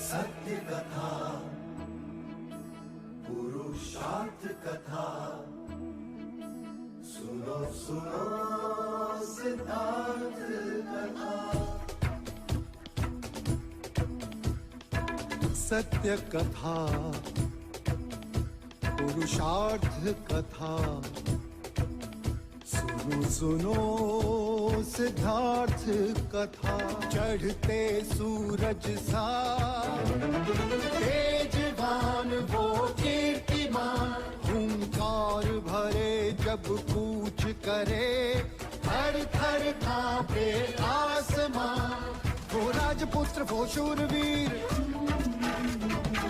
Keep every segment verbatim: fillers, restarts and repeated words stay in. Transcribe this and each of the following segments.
सत्य कथा, पुरुषार्थ कथा, सुनो सुनो सिद्धार्थ कथा। सत्य कथा, पुरुषार्थ कथा, सुनो सुनो सिद्धार्थ कथा। चढ़ते सूरज सा तेजवान वो कीर्तिमान, हुंकार भरे जब कूच करे, थर थर कांपे आसमां। वो राजपुत्र वो शूरवीर,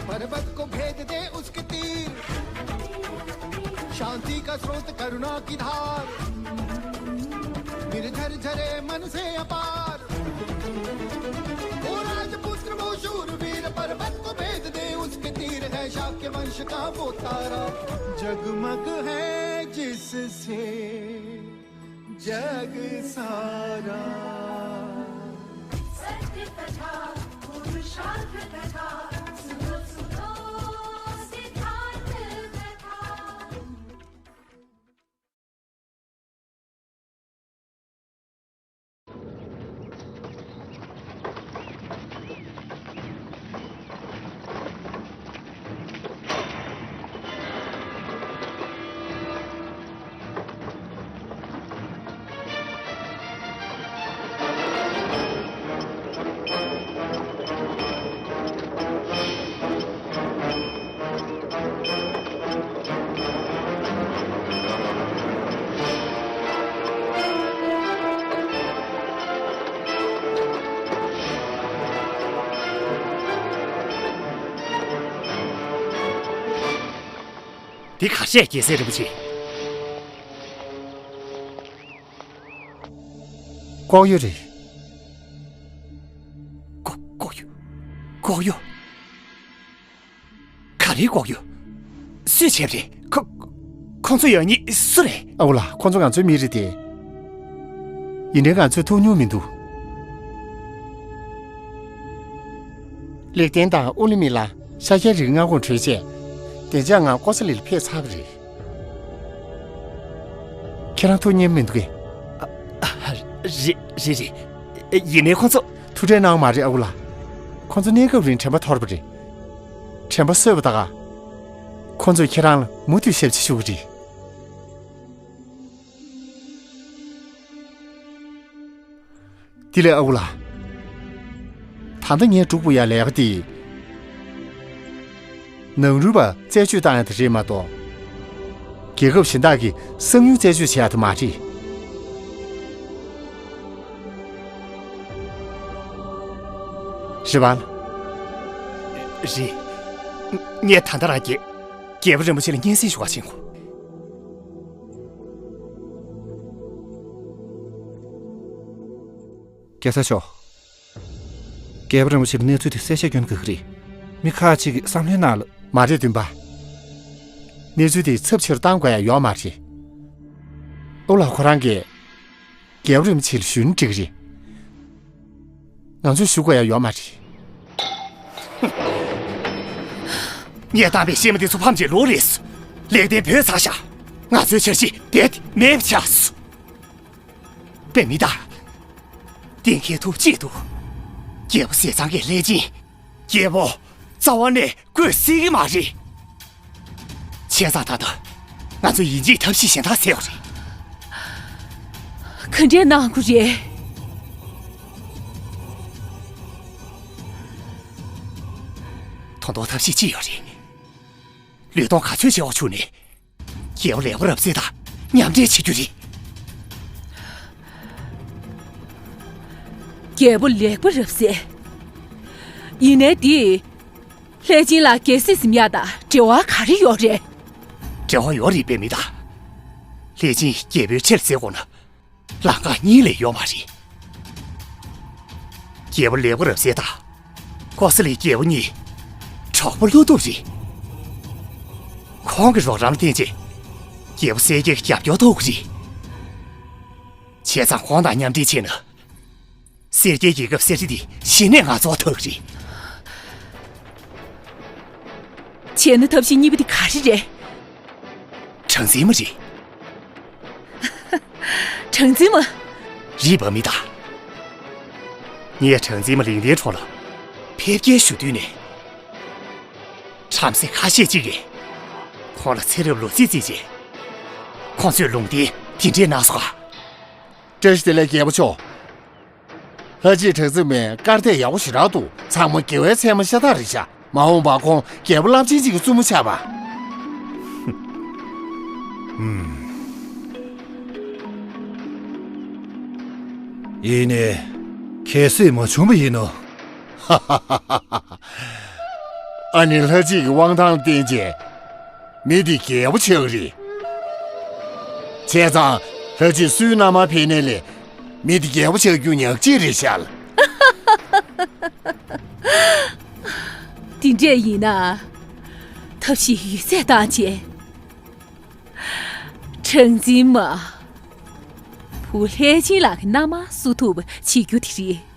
पर्वत को भेद दे उसके तीर। शांति का स्रोत करुणा की धार, निर्झर झरे मन से अपार। वो राजपुत्र वो शूरवीर, पर्वत को भेद दे उसके तीर। है शाक्य वंश का वो तारा, जगमग है जिससे जग सारा। सत्य कथा, पुरुषार्थ कथा, सुनो सुनो सिद्धार्थ कथा। འདི་ག་བཤད་རྒྱལ་སྲས་རིན་པོ་ཆེ། ལྐོག་གཡོ་རེད། ལྐོག་ལྐོག་གཡོ། ལྐོག་གཡོ། ག་རེའི་ལྐོག་གཡོ། སུས་བྱས་པ་རེད། ཁོ། ཁོང་ཚོ་ཡང་གཉིས་སུ་རེད། ཨ་ཁུ་ལགས། ཁོང་ཚོ་ང་ཚོའི་མི་རེད་དེ། ཡིན་ནའི་ང་ཚོས་ཐུག་མྱོང་མི་འདུག་ལེགས་ལྡན་དང་ཨུ་ལི་མི་ལ་ཤཱཀྱའི་རིགས་སྔ་དགོང་གྲོལ་རྗེས། བདེ་འཇགས་ངང་ཀོ་ས་ལིར་ཕེབས་ཚར་བ་རེད། ཁྱེད་རང་ཐུག་མྱོང་མི་འདུག་གས། ཨ། ཨ། རེད་རེད་རེད། ཡིན་ནའི་ཁོང་ཚོ། ཐུགས་ཁྲལ་གནང་མ་རེད་ཨ་ཁུ་ལགས། ཁོང་ཚོ་གནས་སྐབས་རིང་དྲན་པ་འཐོར་བ་རེད། དྲན་པ་གསོས་པ་ད་ག་ཁོང་ཚོས་ཁྱེད་རང་ལ་མུ་མཐུད་ཞབས་ཕྱི་ཞུ་གི་རེད། དེ་ལས་ཨ་ཁུ་ལགས། ད་ལྟ་ངས་སྒྲུབ་དགོས་ཡ་ལས་ཀ་དེ། ནང་རུལ་པ་རྩད་གཅོད་བཏང་ཡ་དེ་རེད་མ་གཏོགས། རྒྱལ་ཁབ་གཞན་དག་གི་གསང་ཡུལ་རྩད་གཅོད་བྱེད་ཡ་དེ་མ་རེད། རེད་པ། རེད། ངས་ད་ལྟ་རང་རྒྱལ། རྒྱལ་པོ་རིན་པོ་ཆེ་ལ་སྙན་སེང་ཞུ་བར་ཕྱིན་གོ། རྒྱལ་ས་མཆོག་རྒྱལ་པོ་རིན་པོ་ཆེ་ལ་གནས་ཚུལ་དེ་གསལ་བཤད་སྐྱོན་དགོས་ཀྱི་རེད། མི་ཁག་ཅིག་གིས་བསམ་བློའི་ནང་ལ། མ་རེད་བདུན་པ། གནས་ཚུལ་དེ་ཚབས་ཆེ་རུ་བཏང་དགོས་ཡ་ཡོད་མ་རེད། ཨོ་ལགས། ཁོ་རང་གིས་རྒྱལ་པོ་རིན་པོ་ཆེ་ལ་ཞུས་ན་འགྲིག་གི་རེད། ང་ཚོས་ཞུ་དགོས་ཡ་ཡོད་མ་རེད། ངས་བཏང་པའི་གཤེད་མ་དེ་ཚོ་ཕམ་བྱས་ལོག་རེད་སོ། ལེགས་ལྡན་བུད་ཚར་ཤག་ང་ཚོའི་འཆར་གཞི་རྦད་དེ་མེད་པ་ཆགས་སོ། པད་མི་དང་། གཏན་འཁེལ་ཐུག་ཅིག་འདུག་རྒྱལ་པོ་ཟས་གཙང་གིས་ལྷས་སྦྱིན། རྒྱལ་པོ་རྩ་བ་ནས་བསྐོས་སྲིད་ཀྱི་མ་རེད། བྱས་ཙང་ད་ལྟ་ང་ཚོས་ཡིན་གཅིག་ཐབས་ཤེས་གཞན་དག་བཙལ་བ་རེད། ག་འདྲས་གནང་དགོས་རེད། ད་དུང་ཐབས་ཤེས་ཅི་ཡོད་རེད། ལུས་སྟོབས་ག་ཚོད་ཆེ་བ་བྱུང་ནས། རྒྱལ་པོ་ལེགས་པ་རབ་གསལ་དང་མཉམ་འབྲེལ་བྱེད་རྒྱུ་རེད། རྒྱལ་པོ་ལེགས་པ་རབ་གསལ། ཡིན་ནའི་འདིས་ལྷས་སྦྱིན་ལ་རྒྱལ་སྲིད་འཛིན་ཡག་དང་འབྲེལ་བ་ག་རེ་ཡོད་རེད། འབྲེལ་བ་ཡོད་རེད། པད་མི་དང་། ལྷས་སྦྱིན་རྒྱལ་པོའི་ཆེད་ལ་བཙལ་དགོས་ན། ལམ་ཁ་གཉིས་ལས་ཡོད་མ་རེད། རྒྱལ་པོ་ལེགས་པ་རབ་གསལ་དང་། ཀོ་ས་ལིའི་རྒྱལ་པོ་གཉིས་གྲོགས་པོ་བློ་སྟོབས་རེད། ཁོང་གི་རོགས་རམ་ལ་བརྟེན་རྗེས། རྒྱལ་པོ་གསལ་རྒྱལ་གྱི་རྒྱབ་སྐྱོར་ཐོབ་ཀྱི་རེད། བྱས་ཙང་ཁོང་དང་མཉམ་འབྲེལ་བྱས་ན། གསལ་རྒྱལ་རྒྱལ་ཁབ་གསེར་ཁྲི་འདི་གཞི་ནས་ང་ཚོར་ཐོབ་ཀྱི་རེད། བྱས་ན་ཐབས་ཤེས་གཉིས་པ་དེ་ག་རེ་རེད། གྲངས་འཛིན་མ་རེད། གྲངས་འཛིན་མ། རེད་པ་མི་དང་། ངས་གྲངས་འཛིན་མ་ལིང་ཏེའི་གྲོང་ལ་ཕེབས་སྐྱེལ་ཞུ་དུས་ནས། བྲམ་ཟེ་ཁ་ཤས་ཅིག་གིས་ཁོང་ལ་ཚེ་རབས་ལོ་ཚིགས་བརྩིས་རྗེས། ཁོང་ཚོས་ལུང་བསྟན་དེ་འདྲས་གནང་སོང་ཨ། བཀྲ་ཤིས་བདེ་ལེགས་རྒྱལ་པོ་མཆོག་ལྷ་རྗེ་གྲགས་འཛིན་མའི་སྐར་འདེབས་ཡག་པོ་ཞེ་དྲག་འདུག་ཚང་མ་དགེ་བའི་མཚན་མ་ཤ་སྟག་རེད་ཤག་མ་འོངས་པར་ཁོང་རྒྱལ་པོ་རླབས་ཆེན་ཅིག་གི་བཙུན་མོ་ཆགས་པ། ཡིན་ནའི། གལ་སྲིད་མ་བྱུང་བ་ཡིན་ན། ཨ་ནི་ལྷ་རྗེ་གི་དབང་ཐང་བརྟེན་བྱས། མི་དེ་རྒྱལ་པོ་ཆགས་ཀྱི་རེད། བྱས་ཙང་ལྷ་རྗེ་སུའི་མནའ་མར་ཕེབས་ནའི་ལས། མི་དེ་རྒྱལ་པོ་ཆགས་རྒྱུ་ཉག་གཅིག་རེད་ཤག་དེ་འདྲས་ཡིན་ན། ཐབས་ཤེས་ཡོད་ཚད་བཏང་བྱས། གྲངས་འཛིན་མ། བུ་ལྷས་བྱིན་ལགས་ཀྱི་མནའ་མར་བསུ་ཐུབ་པ་བྱེད་རྒྱུ་དེ་རེད།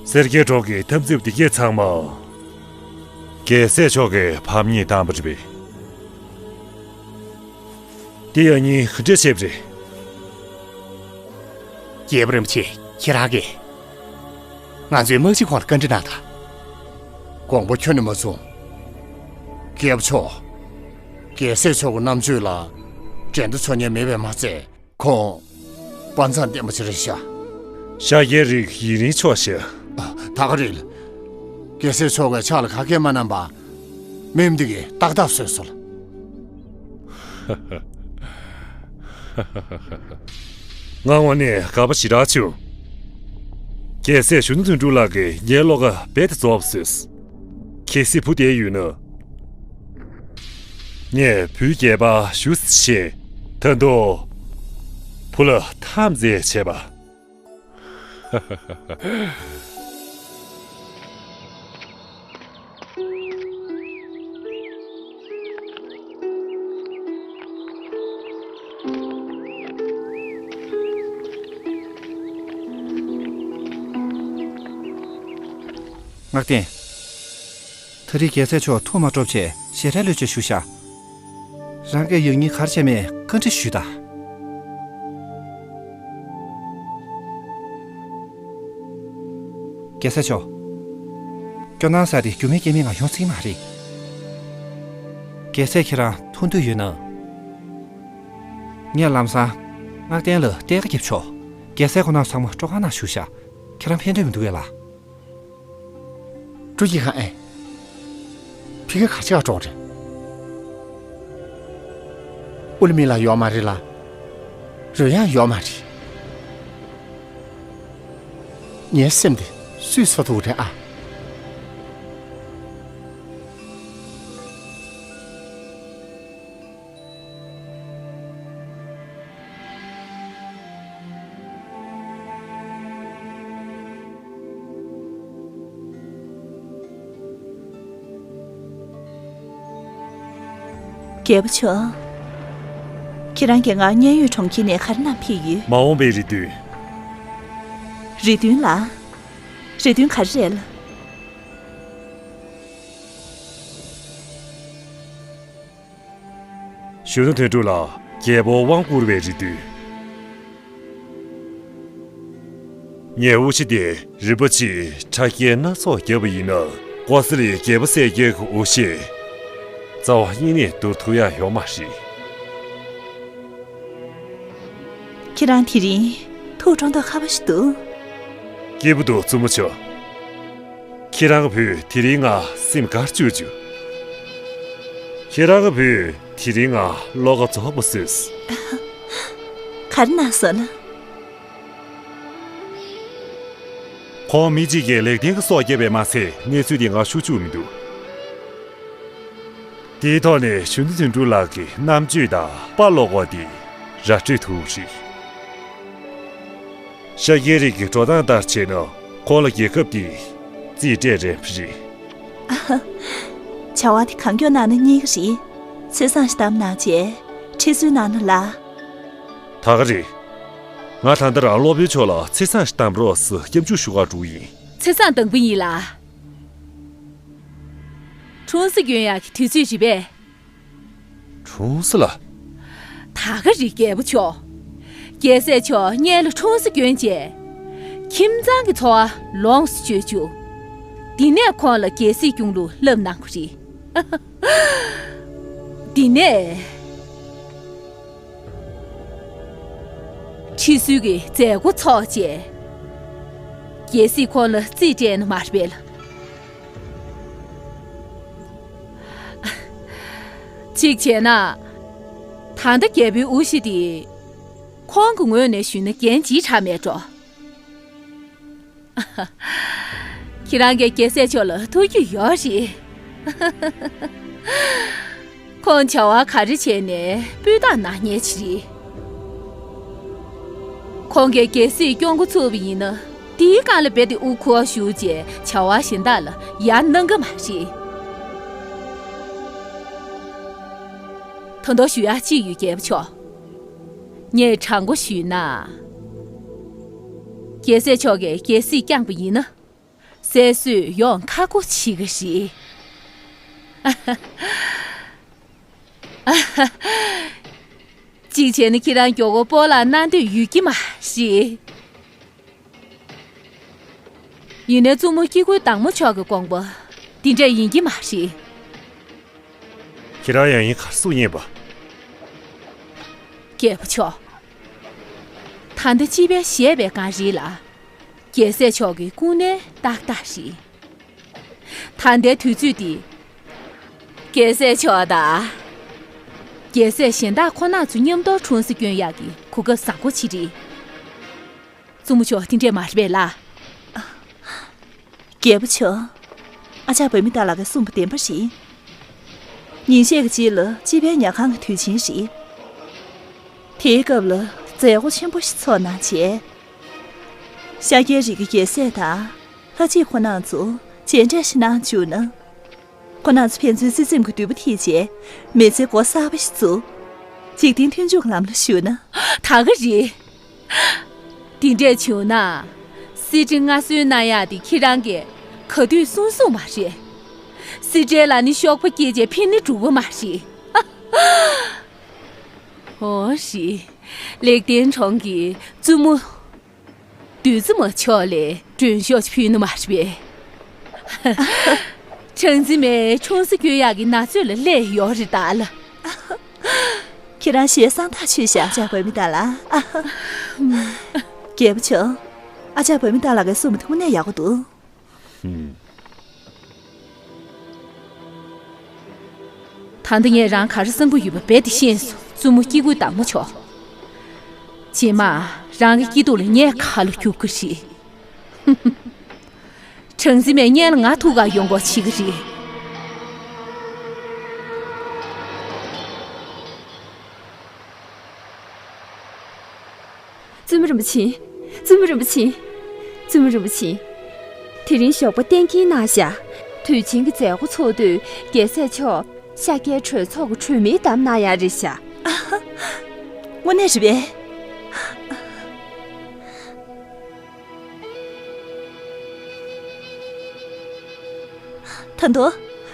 སེར་སྐྱའི་གྲོགས་ཀྱི་འཐབ་འཛིང་འདི་གས་ཚང་མ། རྒྱལ་སྲས་མཆོག་གི་ཕམ་ཉེས་བཏང་པ་རེད་པས། འདི་ཡང་སྙིང་ཧ་འདྲ་ཆེ་བ་རེད། རྒྱལ་པོ་རིན་པོ་ཆེ་ཁྱེད་རང་གིས། ང་ཚོའི་དམག་སྤྱི་ཁོང་ལ་བཀའ་འདྲི་གནང་དང་། དགོངས་པ་ཁྱོན་ནས་མ་ཚོམས། རྒྱལ་པོ་མཆོག་རྒྱལ་སྲས་མཆོག་གི་རྣམ་དཔྱོད་ལ་འགྲན་ཟླ་བྱ་མཁན་མེད་པས་མ་ཚད། ཁོང་། དཔའ་མཛངས་ལྡན་པ་ཅིག་རེད་ཤག་ཤཱཀྱ་རིགས་ཡུན་རིང་ཆོག་ཤག་ད་ག་རེད། རྒྱལ་སྲས་མཆོག་གིས་ཕྱག་ལ་ཁ་སྐད་མ་གནང་བར། མི་འདི་གིས་ཏག་ཏག་བཟོས་སོང་། ང་དངོས་གནས་དགའ་པོ་ཞེ་དྲག་བྱུང་། རྒྱལ་སྲས་གཞོན་ནུ་དོན་གྲུབ་ལགས་ཀྱིས་ངའི་བློ་ཁ་རྦད་དེ་རྫོགས་པ་བཟོས། གལ་སྲིད་བུ་དེ་ཡོད་ན། ངས་བུའི་སྐྱེས་པ་ཞུ་ཞེས་ད་དུང་བུ་ལ་འཐམ་རྩེད་བྱས་པ། ངག་བསྟན། ད་རེས་རྒྱལ་སྲས་མཆོག་ཐུགས་མ་སྤྲོ་བྱས་ཞལ་བྲལ་ལོས་བྱས་བཞུགས་ཤག་རང་གིས་ཡང་སྙིང་ག་རེ་བྱས་མེད་བཀའ་འདྲི་ཞུས་དང་། རྒྱལ་སྲས་མཆོག་སྐྱོ་སྣང་ཟེར་དེ་རྒྱུ་མེད་རྐྱེན་མེད་ངང་ཡོང་སྲིད་མ་རེད། རྒྱལ་སྲས་ཁྱེད་རང་ཐུགས་འདོད་ཡོད་ན། ངས་ལམ་སང་ངག་བསྟན་ལ་གཏད་ཀ་རྒྱབ་ཆོག་རྒྱལ་སྲས་ཁོ་ན་ཚང་མ་སྤྲོ་ཁང་ནང་བཞུགས་ཤག་ཁྱེད་རང་ཕན་འདོད་མི་འདུག་གས་ལགས། སྤྲོ་སྐྱིད་ཁང་ཨེ། ཕི་ཁ་ག་ཆེ་ག་གྲོགས་རེད། ཨུ་ལི་མི་ལ་ཡོག་མ་རེད་ལ། རོལ་དབྱངས་ཡོག་མ་རེད། ངའི་སེམས་དེ་སུས་ཚོ་ཐུག་རེད་ཨ། རྒྱལ་པོ་མཆོག་ཁྱེད་རང་གིས་ང་མཉན་ཡོད་གྲོང་ཁྱེར་ནས་ག་རེ་གནང་ཕེབས་ཡོད། མ་འོངས་པའི་རེ་འདུན། རེ་འདུན་ལ། རེ་འདུན་ག་རེ་རེད་ལ། གཞོན་ནུ་དོན་གྲུབ་ལ་རྒྱལ་པོ་དབང་བསྐུར་བའི་རེ་འདུན། ངས་དབུ་ཞྭ་དེ་རིན་པོ་ཆེའི་ཕྲ་རྒྱན་སྣ་ཚོགས་བརྒྱབ་པ་ཡིན་ན། ཀོ་ས་ལའི་རྒྱལ་པོ་སེར་སྐྱའི་དབུ་ཞྭས་རྩ་བ་གཉིས་ནས་བསྡུར་ཐུབ་ཡ་ཡོད་མ་རེད། ཁྱེད་རང་དེ་རིང་ཐུགས་སྤྲོ་མདོག་ཁ་པོ་ཞིག་འདུག་སྐྱིད་པོ་འདུག་བཙུན་མོ་མཆོག་ཁྱེད་རང་གི་བུས་དེ་རིང་ང་སེམས་དགའ་བཅུག་བཅུག་ཁྱེད་རང་གི་བུས་དེ་རིང་ང་བློ་ཁ་རྫོགས་པ་བཟོས། ག་རེ་གནང་སོང་ལ། ཁོང་མི་གཅིག་གིས་ལེགས་ལྡན་གྱི་སྲོག་བསྐྱབས་པས་མ་ཚད་གནས་ཚུལ་འདི་ང་ཤོད་བཅུག་མི་འདུག་དེའི་ཐོག་ནས་གཞོན་ནུ་དོན་གྲུབ་ལགས་ཀྱི་རྣམ་དཔྱོད་དང་དཔའ་བློ་ཁོག་དེ་ར་སྤྲོད་ཐུབ་རེད། ཤཱཀྱའི་རིགས་ཀྱི་འགྲོ་སྟངས་ལྟར་བྱས་ན་ཁོང་ལ་རྒྱལ་ཁབ་འདི་རྩིས་སྤྲད་རན་པ་རེད། བྱ་བ་དེ་གང་མགྱོགས་གནང་ན་སྙིང་གི་རེད། ཚེས་བཟང་ཞིག་བདམས་གནང་བྱས་ཁྲི་གསོལ་གནང་ན་ལ། ད་ག་རེད། ང་ད་ལྟ་རང་སློབ་དཔོན་མཆོག་ལ་ཚེས་བཟང་ཞིག་བདམས་རོགས་ཟེར་སྐྱབས་འཇུག་ཞུ་གར་འགྲོ་གི་ཡིན། ཚེས་བཟང་དང་པོ་ཡིན་ལ། འཁྲུངས་ས་སྐྱོན་ཡག་གི་དུས་ཚོད་རེད་པས། འཁྲུངས་ས་ལ། ད་ག་རེད་རྒྱལ་པོ་མཆོག་རྒྱལ་སྲས་མཆོག་སྔོན་ལ་འཁྲུངས་ས་སྐྱོན་བྱས། ཁྱིམ་ཚང་གི་འཚོ་བ་ལོངས་སུ་སྤྱོད་བཅུག་དེ་ནས་ཁོང་ལ་རྒྱལ་སྲིད་སྐྱོང་ལུགས་བསླབ་གནང་དགོས་རེད། དེ་ནས། ཁྲི་གསོལ་གྱི་མཛད་སྒོ་ཚོགས་བྱས། རྒྱལ་སྲིད་ཁོང་ལ་རྩིས་སྤྲད་ན་མ་རེད་པས་ལ། གཅིག་བྱས་ན། ད་ལྟ་རྒྱལ་པོའི་དབུ་བཞི་དེ། ཁོང་གི་ངོས་ནས་ཞུས་ན་འགན་ལྗིད་དྲགས་མེད་འགྲོ། ཁྱེད་རང་གིས་རྒྱལ་སྲས་མཆོག་ལ་ཐུགས་རྒྱུས་ཡོད་རེད། ཁོང་བྱ་བ་ག་རེ་བྱས་ནས་སྤུས་དག་གནང་མཁན་ཅིག་རེད། ཁོང་གིས་རྒྱལ་སྲིད་སྐྱོང་འགོ་ཚུགས་པ་ཡིན་ན་དེའི་སྒང་ལ་རྦད་དེ་དབུ་འཁོར་བཞུགས་བྱས་བྱ་བ་གཞན་དག་ལ་ཡར་གནང་གི་མ་རེད། ད་དུང་ཞུ་ཡག་ཅིག་ཡོད་རྒྱལ་པོ་མཆོག་ངས་དྲང་པོ་ཞུས་ན། རྒྱལ་སྲས་མཆོག་གིས་རྒྱལ་སྲིད་བསྐྱངས་པ་ཡིན་ན། སྲས་གསོས་ཡོང་ཁག་པོ་བྱེད་ཀྱི་རེད། གཅིག་བྱས་ན་ཁྱེད་རང་མགྱོགས་པོ་སྤོ་ལགས་གནང་འདོད་ཡོད་ཀྱི་མ་རེད། ཡིན་ནའི་བཙུན་མོ་སྐྱེ་དགུའི་བདག་མོ་མཆོག་གི་དགོངས་པ་འདི་འདྲ་ཡིན་གྱི་མ་རེད། ཁྱེད་རང་ཡང་ཡིན་གར་སུ་ཡིན་པ། རྒྱལ་པོ་མཆོག་ད་ལྟ་སྤྱི་པའི་བཞེད་པའི་སྒང་རེད་ལ། རྒྱལ་སྲས་མཆོག་གི་སྐུ་ནས་ཏག་ཏག་རེད། ད་ལྟའི་དུས་ཚོད་འདི། རྒྱལ་སྲས་མཆོག་དང་། རྒྱལ་སྲས་གཞན་དག་ཁོ་ན་ཚོ་མཉམ་དུ་འཁྲུངས་ས་སྐྱོན་ཡག་གི་གོ་སྐབས་བཟང་པོ་ཅིག་རེད། བཙུན་མོ་མཆོག་དེ་འདྲས་མ་རེད་པས་ལ། རྒྱལ་པོ་མཆོག་ཨ་ཅག་བུད་མེད་དག་ལགས་ཀྱིས་གསུངས་པ་བདེན་པ་རེད། ཉིན་ཤས་ཀྱི་རྗེས་ལ་སྤྱི་པའི་ཉལ་ཁང་གི་དུས་ཆེན་རེད། དེའི་སྐབས་ལ་མཛད་སྒོ་ཆེན་པོ་ཞིག་ཚོགས་གནང་བྱས། ཤཱཀྱའི་རིགས་ཀྱི་རྒྱལ་སྲས་དང་ལྷ་གཅིག་ཁོ་རྣམ་ཚོ་མཇལ་འཕྲད་ཞིག་གནང་བཅུག་ན། ཁོ་རྣམ་ཚོ་ཕན་ཚུན་སྲིད་འཛིན་གྱི་དུས་བབ་ཐིག་བྱས། མི་ཚེ་འགོ་གསར་པ་ཞིག་བཙུགས། འཇིག་རྟེན་མཐུན་འཇུག་ལམ་ལ་ཞུགས་ན། ད་ག་རེད། དེ་འདྲས་བྱུང་ན། གསེར་ཁྲི་མངའ་གསོལ་གནང་ཡག་དེ་ཁྱེད་རང་གིས་ག་དུས་གསུང་གསུང་མ་རེད། གསེར་ཁྲིའི་ལ་ནི་གཤོག་པ་སྐྱེས་བྱས་ཕེབས་ནི་འགྲུབ་པ་མ་རེད། འོ་རེད། ལེགས་ལྡན་གྲོང་གི་བཙུན་མོ། བདུད་རྩི་མ་མཆོག་ལ་མགྲོན་ཤོག་ཅིག་ཕུལ་ནི་མ་རེད་པས། གྲངས་འཛིན་མས་འཁྲུངས་ས་སྐྱོན་ཡག་གི་ན་ཚོད་ལ་སླེབས་ཡོད་རེད་ད་ལ། ཁྱེད་རང་ཞེ་སང་ཐག་ཆོད་ཤག་ཨ་ཅག་བུད་མེད་དག་ལགས། རྒྱལ་པོ་མཆོག་ཨ་ཅག་བུད་མེད་དག་ལགས་ཀྱིས་གསུངས་པ་དངོས་གནས་ཡག་པོ་འདུག་ད་ལྟ་ངས་རང་ག་རེ་བསམ་གྱི་ཡོད་པ་རྦད་དེ་ཤེས་སོང་། བཙུན་མོ་སྐྱེ་དགུའི་བདག་མོ་མཆོག་རྗེས་མ་རང་གི་སྐྱིད་སྡུག་ལ་ངས་ག་ལ་རྒྱུག་གི་རེད། གྲངས་འཛིན་མས་སྔོན་ལ་ང་ཐུག་གར་ཡོང་དགོས་བྱེད་ཀྱི་རེད། བཙུན་མོ་རིན་པོ་ཆེ། བཙུན་མོ་རིན་པོ་ཆེ། བཙུན་མོ་རིན་པོ་ཆེ། དེ་རིང་ཞོགས་པ་གཏན་འཁེལ་གནང་ཤག་དུས་ཆེན་གྱི་མཛད་སྒོ་ཚོགས་དུས་རྒྱལ་སྲས་མཆོག་ཤཱཀྱའི་གྲོས་ཚོགས་ཀྱི་གྲོས་མིར་བདམས་གནང་ཡག་རེད་ཤག་དངོས་གནས་རེད་པས། ད་དུང་།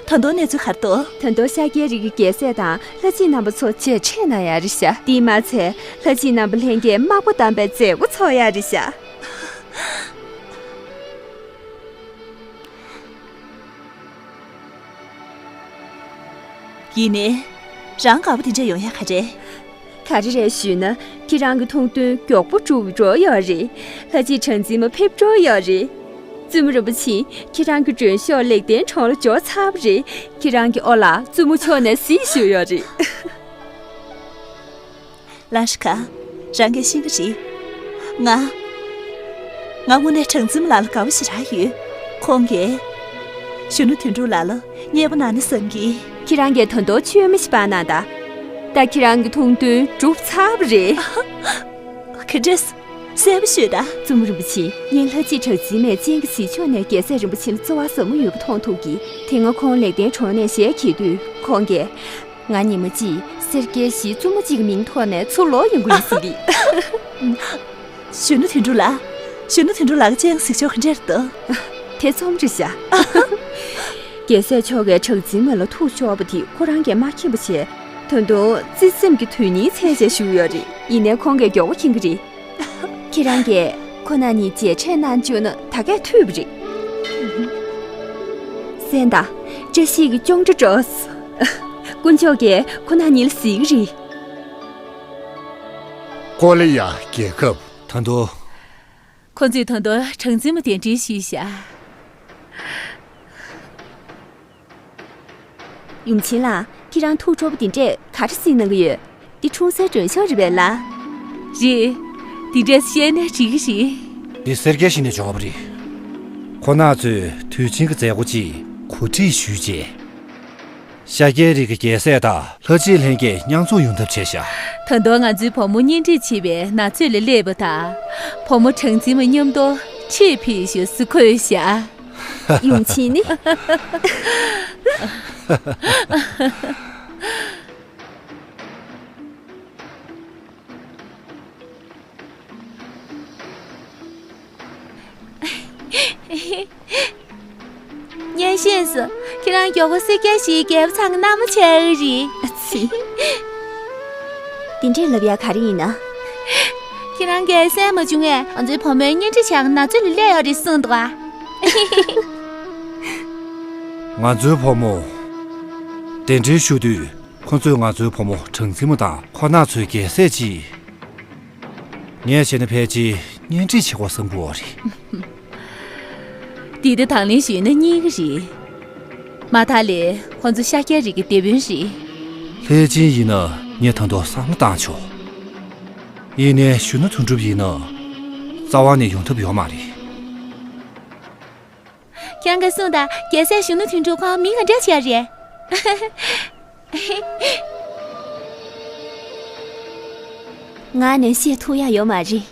ད་དུང་གནས་ཚུལ་ག་རེ་འདུག་ད་དུང་ཤཱཀྱའི་རིགས་ཀྱི་རྒྱལ་སྲས་དང་ལྷ་གཅིག་རྣམ་པ་ཚོ་མཇལ་འཕྲད་གནང་ཡག་རེད་ཤག་དེས་མ་ཚད་ལྷ་གཅིག་རྣམ་པ་ལྷན་རྒྱས་དམག་དཔོན་བདམས་པའི་མཛད་སྒོ་ཚོགས་ཡག་རེད་ཤག་ཡིན་ནའི། རང་དགའ་པོ་དེ་འདྲ་ཡོང་ཡག་ག་རེ། ག་རེ་རེད་ཞུས་ན། ཁྱེད་རང་གི་ཐུགས་འདུན་མགྱོགས་པོ་འགྲུབ་འགྲོ་ཡོད་རེད། ལྷ་གཅིག་གྲངས་འཛིན་མ་ཕེབས་འགྲོ་ཡོད་རེད། བཙུན་མོ་རིན་པོ་ཆེ། ཁྱེད་རང་གི་མགྲོན་ཤོག་ལེགས་ལྡན་གྲོང་ལ་འབྱོར་ཚར་བ་རེད། ཁྱེད་རང་གི་ཨོ་ལགས་བཙུན་མོ་མཆོག་ནས་གཟིགས་བཞུགས་ཡོད་རེད། ལང་ཧྲི་ཁ། རང་གིས་ཤེས་ཀྱི་རེད། ང་། ང་དངོས་གནས་གྲངས་འཛིན་མ་ལགས་ལ་དགའ་པོ་ཞེ་དྲག་ཡོད། ཁོང་གིས། གཞོན་ནུ་དོན་གྲུབ་ལགས་ལ་མཉེས་པོ་གནང་ན་བསམ་གི། ཁྱེད་རང་གིས་ད་དུང་བཅོས་མ་ཞིག་སྤར་གནང་དང་། ད་ཁྱེད་རང་གི་ཐུགས་འདུན་འགྲུབ་ཚར་བ་རེད། ག་འདྲས། གསལ་པོ་ཤོད་དང་། བཙུན་མོ་རིན་པོ་ཆེ། ངས་ལྷ་རྗེ་གྲགས་འཛིན་མས་སྤྱན་གྱིས་གཟིགས་ཕྱོགས་ནས་རྒྱལ་སྲས་རིན་པོ་ཆེ་ལ་བརྩེ་བ་ཟབ་མོ་ཡོད་པ་མཐོང་ཐུབ་ཀྱིས། དེ་སྔ་ཁོང་ལེགས་ལྡན་གྲོང་ནས་ཞལ་གྱེས་དུས་ཁོང་གིས། ང་ཉི་མ་གཅིག་སེར་སྐྱའི་གཞིས་བཙུན་མོ་གཅིག་གི་མིང་ཐོག་ནས་ཚུར་ལོག་ཡོང་གི་ཡིན་ཟེར་གི། གཞོན་ནུ་དོན་གྲུབ་ལགས། གཞོན་ནུ་དོན་གྲུབ་ལགས་ཀྱི་སྤྱན་གཟིགས་ཕྱོགས་ག་འདྲ་རེད་འདུག་དེ་རྩོམ་རེད་ཤག་རྒྱལ་སྲས་མཆོག་གིས་གྲགས་འཛིན་མ་ལ་ཐུགས་ཕྱོགས་པ་དེ་ཁོ་རང་གིས་མ་མཁྱེན་པ་བྱས། ད་དུང་བརྩེ་སེམས་ཀྱི་དོན་སྙིང་མཚོན་བྱས་བཞུགས་ཡོད་རེད། ཡིན་ནའི་ཁོང་གིས་མགྱོགས་པོ་མཁྱེན་གྱི་རེད། ཁྱེད་རང་གིས་ཁོ་ན་གཉིས་མཇལ་འཕྲད་གནང་བཅུག་ན་ད་གས་འཐུས་པ་རེད། གསན་དང་། བཀྲ་ཤིས་ཀྱི་ཅོང་སྒྲ་སྒྲོགས། དཀོན་མཆོག་གིས་ཁོ་ན་གཉིས་ལ་གཟིགས་ཀྱི་རེད། ཀོ་ལི་ཡ་རྒྱལ་ཁབ། ད་དུང་། ཁོ་ཚོས་ད་དུང་གྲངས་འཛིན་མ་གདན་འདྲེན་ཞུས་ཤག་ཡུམ་ཆེན་ལགས། ཁྱེད་རང་ཐུགས་སྤྲོ་པོ་དེ་འདྲས་ག་རེ་གཟིགས་གནང་གི་ཡོད། འདི་འཁྲུངས་སའི་མགྲོན་ཤོག་རེད་པས་ལགས། རེད། འདི་འདྲས་བཤད་ན་འགྲིག་གི་རེད། འདི་སེར་སྐྱའི་གཞིས་ནས་འབྱོར་བ་རེད། ཁོ་ན་ཚོས་དུས་ཆེན་གྱི་མཛད་སྒོ་ཅིག་གོ་སྒྲིག་ཞུས་རྗེས། ཤཱཀྱའི་རིགས་ཀྱི་རྒྱལ་སྲས་དང་ལྷ་རྗེ་ལྷན་རྒྱས་མཉམ་འཛོམས་ཡོང་ཐབས་བྱས་ཤག་ད་དུང་ང་ཚོའི་བུ་མོ་གཉེན་སྒྲིག་བྱེད་པའི་ན་ཚོད་ལ་སླེབས་པ་དང་། བུ་མོ་གྲངས་འཛིན་མ་མཉམ་དུ་ཁྲིད་ཕེབས་ཤོག་ཟེར་འཁོད་ཤག་ཡུམ་ཆེན་ནི། སྙན་ཤེས་སུ། ཁྱེད་རང་མགྱོགས་པོ་སེར་སྐྱའི་གཞིས་རྒྱལ་པོ་ཚང་གི་མནའ་མ་ཆགས་ཀྱི་རེད། ཨ་ཙི། དེ་འདྲས་ལབ་ཡག་ག་རེ་ཡིན་ན། ཁྱེད་རང་གིས་གསན་མ་བྱུང་ངས། ང་ཚོའི་བུ་མོའི་གཉེན་སྒྲིག་བྱ་གི་ན་ཚོད་ལ་སླེབས་ཡོད་རེད་གསུངས་འདུག་ཨ། ང་ཚོའི་བུ་མོ་གདན་འདྲེན་ཞུ་དུས། ཁོ་ཚོས་ང་ཚོའི་བུ་མོ་གྲངས་འཛིན་མ་དང་ཁོ་ན་ཚོའི་རྒྱལ་སྲས་ཅིག་ངས་བྱས་ན་ཕལ་ཆེར་གཉེན་སྒྲིག་བྱེད་དགོས་བསམ་གྱི་ཡོད་རེད། འདི་ལྟ་དང་ལེན་ཞུས་ན་རྙེད་ཀྱི་རེད། མ་མཐའ་ལས་ཁོ་ཚོ་ཤཱཀྱའི་རིགས་ཀྱི་སྡེ་དཔོན་རེད། ལྷས་སྦྱིན་ཡིན་ན་ངས་ད་དུང་བསམ་བློ་བཏང་ཆོག་ཡིན་ནའི་གཞོན་ནུ་དོན་གྲུབ་ཡིན་ན་རྩ་བ་ནས་ཡོང་ཐབས་ཡོད་མ་རེད། ཁྱེད་རང་གིས་གསུངས་དང་། རྒྱལ་སྲས་གཞོན་ནུ་དོན་གྲུབ་ཁོང་མིང་ག་འདྲ་བྱས་རེད། ངག་ནས་བཤད་ཐུབ་ཡག་ཡོད་མ་རེད།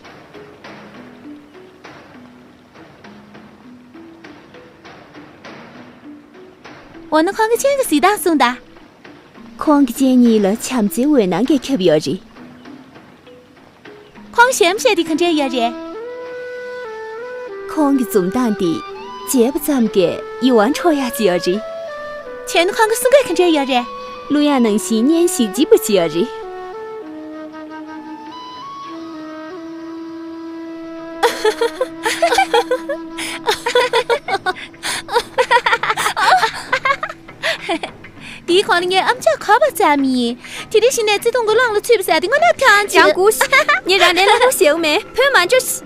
འོ་ན་ཁོང་གི་སྤྱན་གྱིས་གཟིགས་དང་གསུངས་དང་། ཁོང་གི་སྤྱན་གཉིས་ལ་བྱམས་བརྩེའི་འོད་སྣང་གིས་ཁྱབ་ཡོད་རེད། ཁོང་གཞན་པ་ཞིག་དེ་ག་འདྲ་ཡོད་རེད། ཁོང་གི་འཛུམ་མདངས་དེ་མཇལ་བ་ཙམ་གྱིས་ཡིད་དབང་འཕྲོག་ཡག་ཅིག་ཡོད་རེད། བྱས་ན་ཁོང་གི་གསུང་སྐད་ག་འདྲ་ཡོད་རེད། གླུ་དབྱངས་ནང་བཞིན་སྙན་ཞིང་ལྗིད་པ་ཅིག་ཡོད་རེད། དེའི་གོང་ལ་ངའི་ཨམ་ཅོག་ག་པར་བཙལ་མི་ཡིན། དེ་རིང་གཞི་ནས་བརྩེ་དུང་གི་གླང་ལ་ཚུད་པ་ཟེར་དེ་དངོས་གནས་ཐང་ཆད། ཡང་སྒུག་ཤིག་ངས་རང་ལས་སླ་པོ་བྱེད་འོ་མེད། བུད་མ་འགྲོ་ཤིག་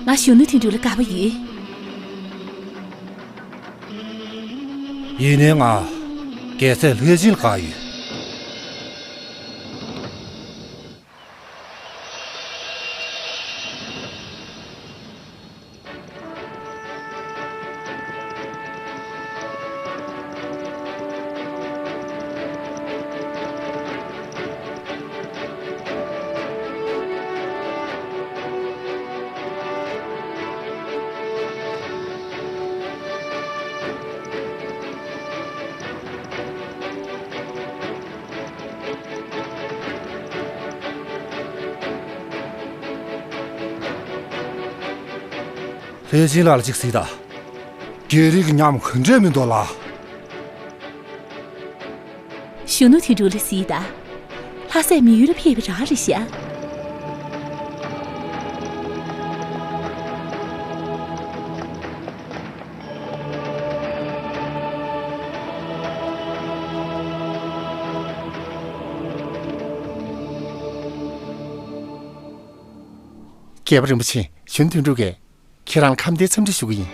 ང་གཞོན་ནུ་དོན་གྲུབ་ལ་དགའ་པོ་ཡོད། ཡིན་ནའི་ང་རྒྱལ་སྲས་ལྷས་སྦྱིན་ལ་དགའ་ཡོད། ལྷས་སྦྱིན་ལགས་ལ་ཅིག་གཟིགས་དང་། རྒྱལ་རིགས་ཀྱི་ཉམས་ག་འདྲས་མི་འདུག་ལགས། གཞོན་ནུ་དོན་གྲུབ་ལ་གཟིགས་དང་། ལྷ་སྲས་མི་ཡུལ་ལ་ཕེབས་པ་རང་རེད་ཤག་རྒྱལ་པོ་རིན་པོ་ཆེ། གཞོན་ནུ་དོན་གྲུབ་ཀྱིས་ཁྱེད་རང་ལ་ཁམས་བདེའི་འཚམས་འདྲི་ཞུ་གི་ཡིན།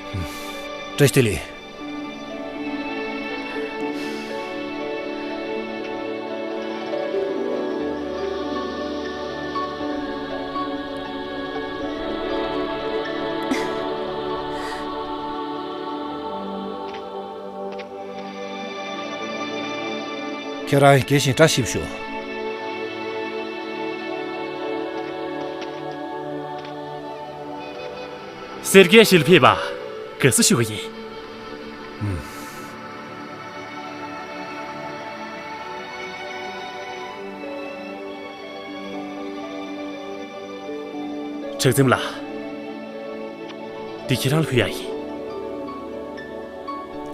བཀྲ་ཤིས་བདེ་ལེགས། ཁྱེད་རང་དགྱེས་བཞིན་བཀྲ་ཤིས་པ་ཞུ། རྩེད་དགའི་ཞལ་ཕེབས་པ་དགའ་བསུ་ཞུ་གི་ཡིན། གྲགས་འཛིན་ལགས། འདི་ཁྱེད་རང་ལ་ཕུལ་ཡག་ཡིན།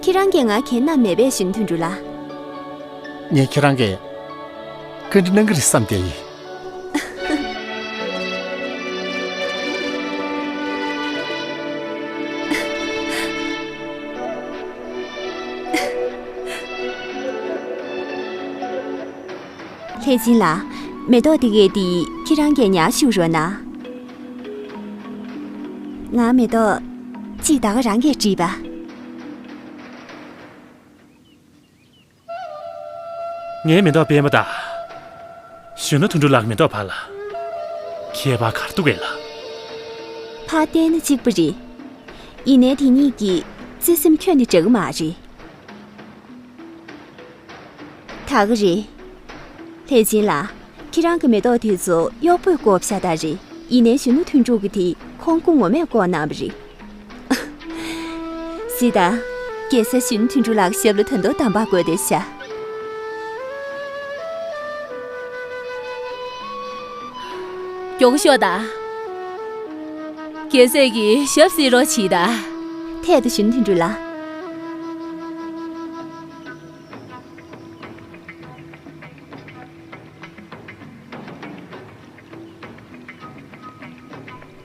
ཁྱེད་རང་གིས་ང་གན་ན་མེད་པས་ཞུ་ནི་དོན་གྲུབ་ལགས། ངས་ཁྱེད་རང་གིས་བཀའ་འདྲི་གནང་གི་རེད་བསམ་བསྡད་ཡིན། ལྷས་སྦྱིན་ལགས། མེ་ཏོག་འདི་གས་འདི་ཁྱེད་རང་གིས་ཉར་བཞུགས་རོགས་གནང་། ང་མེ་ཏོག་གཅིག་ད་ག་རང་གིས་བྲིས་པ། ངའི་མེ་ཏོག་པད་མ་དང་། གཞོན་ནུ་དོན་གྲུབ་ལགས་མེ་ཏོག་བར་ལ་ཁྱད་པར་ག་རེ་འདུག་གས་ལགས། ཕར་བལྟས་ན་གཅིག་པ་རེད། ཡིན་ནའི་དེ་གཉིས་ཀྱི་བརྩེ་སེམས་ཁྱོན་ནས་འདྲ་གི་མ་རེད། ད་ག་རེད། ལྷས་སྦྱིན་ལགས། ཁྱེད་རང་གི་མེ་ཏོག་དེ་ཚོ་གཡོག་པོས་བཀོག་བཞག་ད་རེད། ཡིན་ནའི་གཞོན་ནུ་དོན་གྲུབ་ཀྱི་དེ་ཁོང་སྐུ་ངོ་མས་བཀོག་གནང་བ་རེད། སྲིད་ད། རྒྱལ་སྲས་གཞོན་ནུ་དོན་གྲུབ་ལགས་ཞབས་ལ་ད་དུང་དམ་པ་དགོས་བསྡད་ཤག། མགྱོགས་ཤོག་ད། རྒྱལ་སྲས་ཀྱིས་ཞབས་བསིལ་རོགས་བྱེད་ད། ཐད་ད་གཞོན་ནུ་དོན་གྲུབ་ལགས།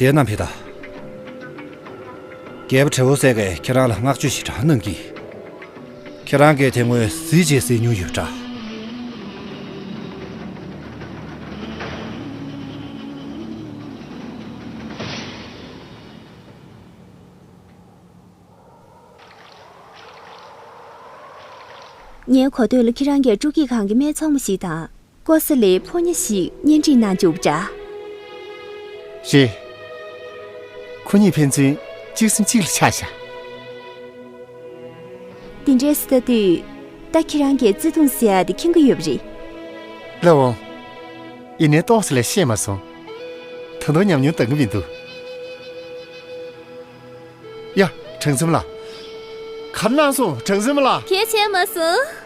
བསྡད་ན་ཕེ་ད། རྒྱལ་པོ་དྲེ་བོ་སེ་གས་ཁྱེད་རང་ལ་བསྔགས་བརྗོད་ཞེ་དྲག་གནང་གི། ཁྱེད་རང་གིས་དེ་སྔོན་གཟི་བརྗིད་གཟིགས་མྱོང་ཡོད་འདྲ། ངའི་གོ་ཐོས་ལ་ཁྱེད་རང་གིས་སྤྲོ་སྐྱིད་ཁང་གི་སྨད་འཚོང་མ་ཞིག་དང་ཀོ་ས་ལའི་ཕོ་ཉ་ཞིག་གཉེན་སྒྲིག་གནང་བཅུག་པ་འདྲ། རེད། ཁོ་གཉིས་ཕན་ཚུན་གཅིག་སེམས་གཅིག་ལ་ཆགས་ཤག། དེ་འདྲས་སུ་ལྟ་དུས་ད་ཁྱེད་རང་གིས་བརྩེ་དུང་ཟེར་ཡ་དེ་མཁྱེན་གྱི་ཡོད་པ་རེད། ལགས་འོང་། ཡིན་ནའི་ཏོག་ཙམ་ལས་ཤེས་མ་སོང་། ད་དུང་ཉམས་མྱོང་འདང་གི་མི་འདུག། ཡ། གྲངས་འཛོམས་ལགས། ག་རེ་གནང་སོང་གྲངས་འཛོམས་ལགས། གལ་ཆེ་མ་སོང་།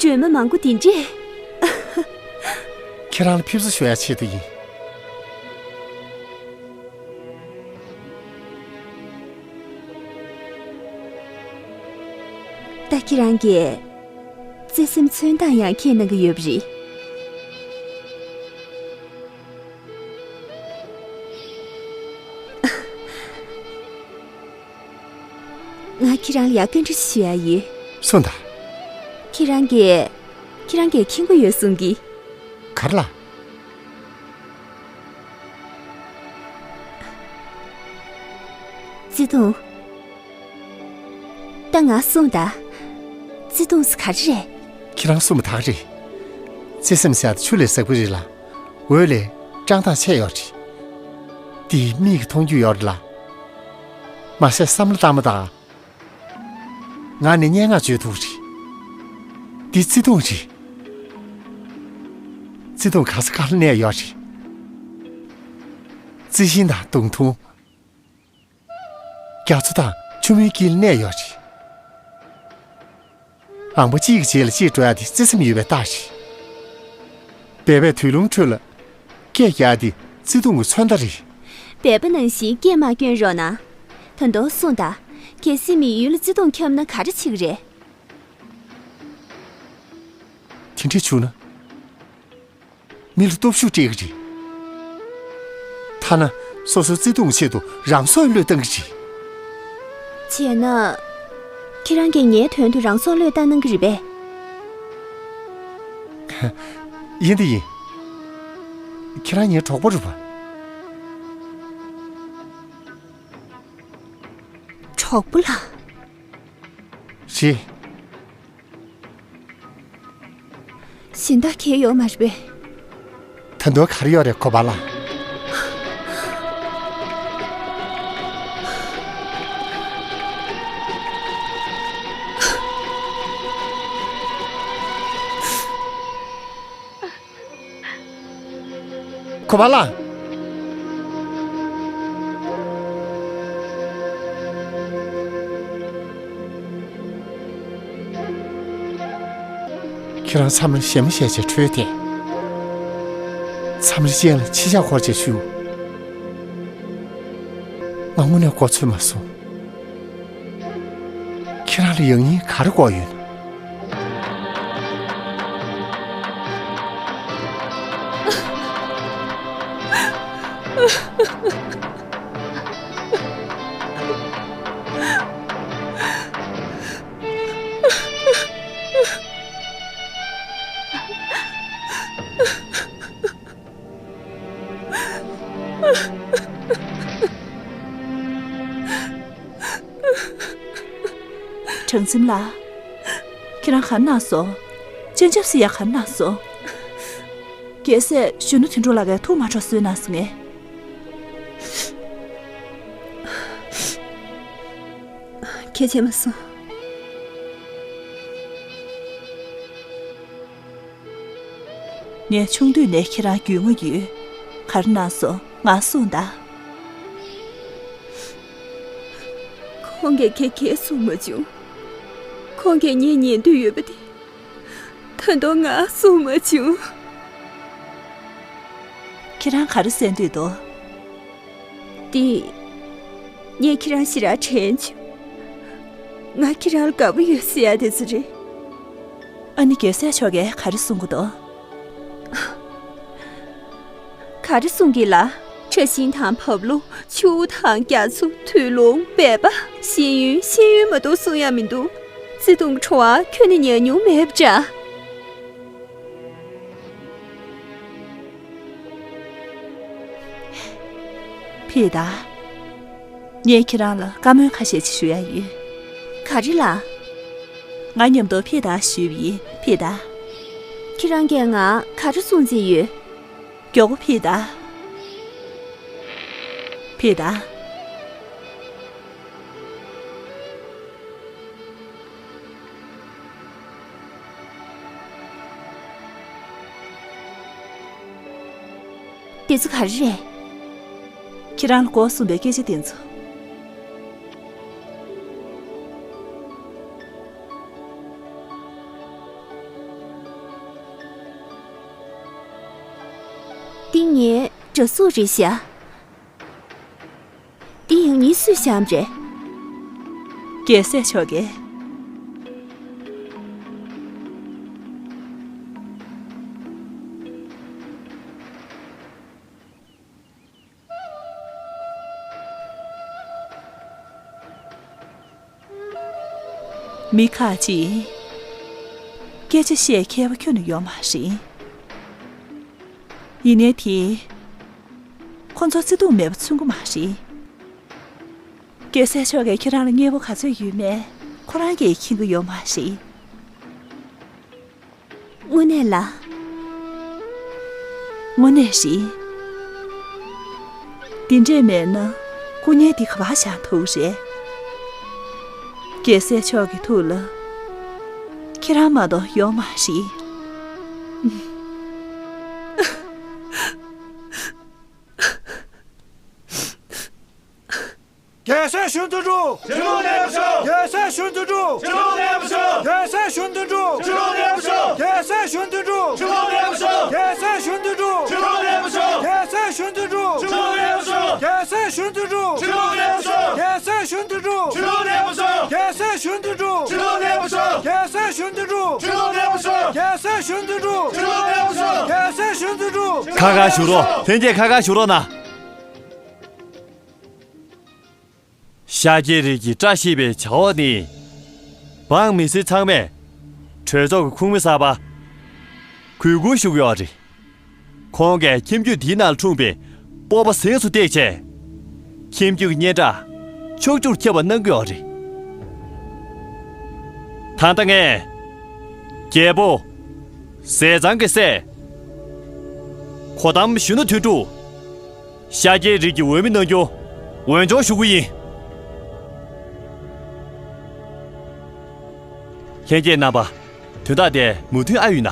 བཅོས་མ་མང་པོ་དེ་འདྲས། ཁྱེད་རང་ལ་ཕེབས་བསུ་ཞུ་ཡ་ཆེད་དུ་ཡིན། ད་ཁྱེད་རང་གིས་བརྩེ་སེམས་མཚོན་སྟངས་ཡང་མཁྱེན་གནང་གི་ཡོད་པ་རེད། ང་ཁྱེད་རང་ལ་ཡ་བཀའ་འདྲི་ཞུ་ཡ་ཡོད། གསུངས་དང་། ཁྱེད་རང་གིས། ཁྱེད་རང་གིས་མཁྱེན་གྱི་ཡོད་གསུང་གི། ག་རེ་ལ། བརྩེ་དུང་། ད་ང་གསུངས་དང་། བརྩེ་དུང་ཟེར་ག་རེ་རེད། ཁྱེད་རང་གསུངས་པ་དག་རེད། བརྩེ་སེམས་ཟེར་ཡ་དེ་ཆུ་ལས་ཟབ་གི་རེད་ལ། འོད་ལས་བཀྲག་མདངས་ཆེ་ཡོད་རེད། འདི་མིག་གིས་མཐོང་རྒྱུ་ཡོད་རེད་ལ། མ་ཟད་བསམ་བློ་བཏང་མ་དང་། ང་ནི་སྙན་ངག་བརྗོད་ཐུབ་རེད། འདི་བརྩེ་དུང་རེད། བརྩེ་དུང་ག་ས་ག་ལ་གནས་ཡོད་རེད། རྩི་ཤིང་དང་མདུང་ཐུང་། རྒྱ་མཚོ་དང་ཆུ་མོའི་དཀྱིལ་གནས་ཡོད་རེད། ཨང་པ་གཅིག་གི་རྗེས་ལ་གཅིག་འགྲོ་ཡ་དེ་བརྩེ་སེམས་ཡོད་པའི་རྟགས་རེད། སྦལ་པས་དུས་རླུང་ཁྲོད་ལ་སྐད་རྒྱག་ཡ་དེ་བརྩེ་དུང་གི་མཚོན་རྟགས་རེད། སྦལ་པ་ནང་བཞིན་སྐད་མ་སྐྱོན་རོགས་གནང་། ད་དུང་གསུངས་དང་། གལ་སྲིད་མི་ཡུལ་ལ་བརྩེ་དུང་ཁྱབ་ན་ག་རེ་བྱེད་ཀྱི་རེད། དེ་འདྲ་བྱུང་ན། མི་ལ་སྟོབས་ཤུགས་སྤྲད་ཀྱི་རེད། ཐ་ན་སོ་སོའི་བརྩེ་དུང་ཆེད་དུ་རང་སྲོག་བློས་བཏང་གི་རེད། བྱས་ན། ཁྱེད་རང་གིས་ངའི་དོན་དུ་རང་སྲོག་བློས་བཏང་གནང་གི་རེད་པས། ཡིན་དེ་ཡིན། ཁྱེད་རང་ངའི་གྲོགས་པོ་རེད་པ། གྲོགས་པོ་ལགས། རེད། གཞན་དག་གང་ཡོད་མ་རེད་པས། ད་དུང་ག་རེ་ཡོད་རེད་གོ་པ་ལགས། གོ་པ་ལགས། ཁྱེད་རང་མཚམས་རེ་ཞེ་མ་ཞེ་བྱས་ཁྲོས་ཏེ། མཚམས་རེ་སྤྱན་ལ་མཆི་ཞག་འཁོར་བྱས་བཞུགས། ང་དངོས་གནས་མགོ་ཚོས་མ་སོང་། ཁྱེད་རང་ལ་ཡང་སྙིང་ག་རེ་དགོས་ཡོད་ན། དྲང་སེམས་ལགས། ཁྱེད་རང་ག་རེ་གནང་སོང་། སྤྱན་ཆབ་སེ་ཡ་ག་རེ་གནང་སོང་། རྒྱལ་སྲས་གཞོན་ནུ་དོན་གྲུབ་ལགས་ཀྱིས་ཐུགས་མ་འཕྲོག་བཟོས་གནང་སོང་ངས། ཁྱེད་བྱས་མ་སོང་། ངས་ཆུང་དུས་ནས་ཁྱེད་རང་རྒྱུས་མངའ་ཡོད། ག་རེ་གནང་སོང་ང་གསུངས་དང་། ཁོང་གིས་ཁྱེད་གས་གསུང་མ་བྱུང་། ཁོང་གིས་ངའི་ཉན་འདོད་ཡོད་པ་དེ་ད་དུང་ང་གསུང་མ་བྱུང་། ཁྱེད་རང་ག་རེ་ཟེར་འདོད་འདུག། འདི། ངས་ཁྱེད་རང་ཞེ་དྲག་དྲན་བྱུང་། ང་ཁྱེད་རང་ལ་དགའ་པོ་ཡོད་ཟེར་ཡ་དེ་ཚོ་རེད། ཨ་ནི་རྒྱལ་སྲས་མཆོག་གིས་ག་རེ་གསུང་གི་འདུག། ག་རེ་གསུང་གི་ལ། ཁྲ་ཤིང་དང་བབས་ལོ། ཆུ་བོ་དང་རྒྱ་མཚོ། དུས་ལོང་། སྦལ་པ། ཤེས་ཡོན། ཤེས་ཡོན་མ་གཏོགས་གསུང་ཡ་མི་འདུག། བརྩེ་དུང་གི་བྲོ་བ་ཁྱོན་ནས་ཉར་མྱོང་མེད་པ་འདྲ། ཕེབས་དང་། ངས་ཁྱེད་རང་ལ་བཀའ་མོལ་ཁ་ཤས་ཅིག་ཞུ་ཡ་ཡོད། ག་རེ་ལགས། ང་མཉམ་དུ་ཕེབས་དང་ཞུས་པ་ཡིན། ཕེབས་དང་། ཁྱེད་རང་གིས་ང་ག་རེ་གསུང་རྩིས་ཡོད། མགྱོགས་པོ་ཕེབས་དང་། ཕེབས་དང་། དེ་ཚོ་ག་རེ་རེད། ཁྱེད་རང་ལ་དགོས་གསུངས་པའི་སྐད་ཆ་དེ་ཚོ། འདི་ངའི་འདྲ་གཟུགས་རེད་ཤག། འདི་ཡང་ངའི་སུས་བཤམས་རེད། རྒྱལ་སྲས་མཆོག་གིས། མི་ཁག་ཅིག་སྐད་ཆ་བཤད་མཁས་པ་ཁྱོན་ནས་ཡོད་མ་རེད། ཡིན་ནའི་དེ། ཁོ་ཚོ་བརྩེ་དུང་མེད་པ་མཚོན་གྱི་མ་རེད། རྒྱལ་སྲས་མཆོག་གིས་ཁྱེད་རང་ལ་མཉེས་པོ་ག་ཚོད་ཡོད་མེད་ཁོ་རང་གིས་མཁྱེན་གྱི་ཡོད་མ་རེད། དངོས་གནས་ལ། དངོས་གནས་རེད། འདི་འདྲས་མེད་ན་སྐུ་བརྙན་འདི་ག་པར་བཞག་ཐུབ་རེད། རྒྱལ་སྲས་མཆོག་གི་ཐུགས་ལ་ཁྱེད་རང་མ་གཏོགས་ཡོད་མ་རེད། རྒྱལ་སྲས་གཞོན་ནུ་དོན་གྲུབ། ཕྱི་ལོགས་གནས་པར་ཤོག། རྒྱལ་སྲས་གཞོན་ནུ་དོན་གྲུབ། ཕྱི་ལོགས་གནས་པར་ཤོག། རྒྱལ་སྲས་གཞོན་ནུ་དོན་གྲུབ། ཕྱི་ལོགས་གནས་པར་ཤོག། རྒྱལ་སྲས་གཞོན་ནུ་དོན་གྲུབ། ཕྱི་ལོགས་གནས་པར་ཤོག། རྒྱལ་སྲས་གཞོན་ནུ་དོན་གྲུབ། ཕྱི་ལོགས་གནས་པར་ཤོག། རྒྱལ་སྲས་གཞོན་ནུ་དོན་གྲུབ། ཕྱི་ལོགས་གནས་པར་ཤོག། རྒྱལ་སྲས་གཞོན་ནུ་དོན་གྲུབ། ཕྱི་ལོགས་གནས་པར་ཤོག། རྒྱལ་སྲས་གཞོན་ནུ་དོན་གྲུབ། ཕྱི་ལོགས་གནས་པར་ཤོག། རྒྱལ་སྲས་གཞོན་ནུ་དོན་གྲུབ། ཕྱི་ལོགས་གནས་པར་ཤོག། རྒྱལ་སྲས་གཞོན་ནུ་དོན་གྲུབ། ཕྱི་ལོགས་གནས་པར་ཤོག། རྒྱལ་སྲས་གཞོན་ནུ་དོན་གྲུབ། ཁ་ཁ་བཞུགས་རོགས། ལྷན་རྒྱས་ཁ་ཁ་བཞུགས་རོགས་གནང་། ཤཱཀྱའི་རིགས་ཀྱི་བཀྲ་ཤིས་པའི་བྱ་བ་ནི། འབངས་མི་སེར་ཚང་མས་གྲོས་ཚོགས་ཀྱི་ཁོངས་མི་གསར་པར་གུས་བཀུར་ཞུ་གི་ཡོད་རེད། ཁོང་གིས་ཁྱིམ་རྒྱུད་འདིའི་ནང་ལ་འཁྲུངས་པའི་སྤོབས་པ་གཟེངས་སུ་བཏེགས་བྱས། ཁྱིམ་རྒྱུད་ཀྱི་སྙན་གྲགས་ཕྱོགས་བཅུར་ཁྱབ་པ་གནང་གི་ཡོད་རེད། ད་ལྟ་ངས་རྒྱལ་པོ་ཟས་གཙང་གི་སྲས་གོ་ཏམ་གཞོན་ནུ་དོན་གྲུབ། ཤཱཀྱའི་རིགས་ཀྱི་འོས་མི་གནང་རྒྱུ་འོས་སྦྱོར་ཞུ་གི་ཡིན། ལྷན་རྒྱས་རྣམ་པ། དོན་དག་དེ་མོས་མཐུན་ཨ་ཡོད་ན།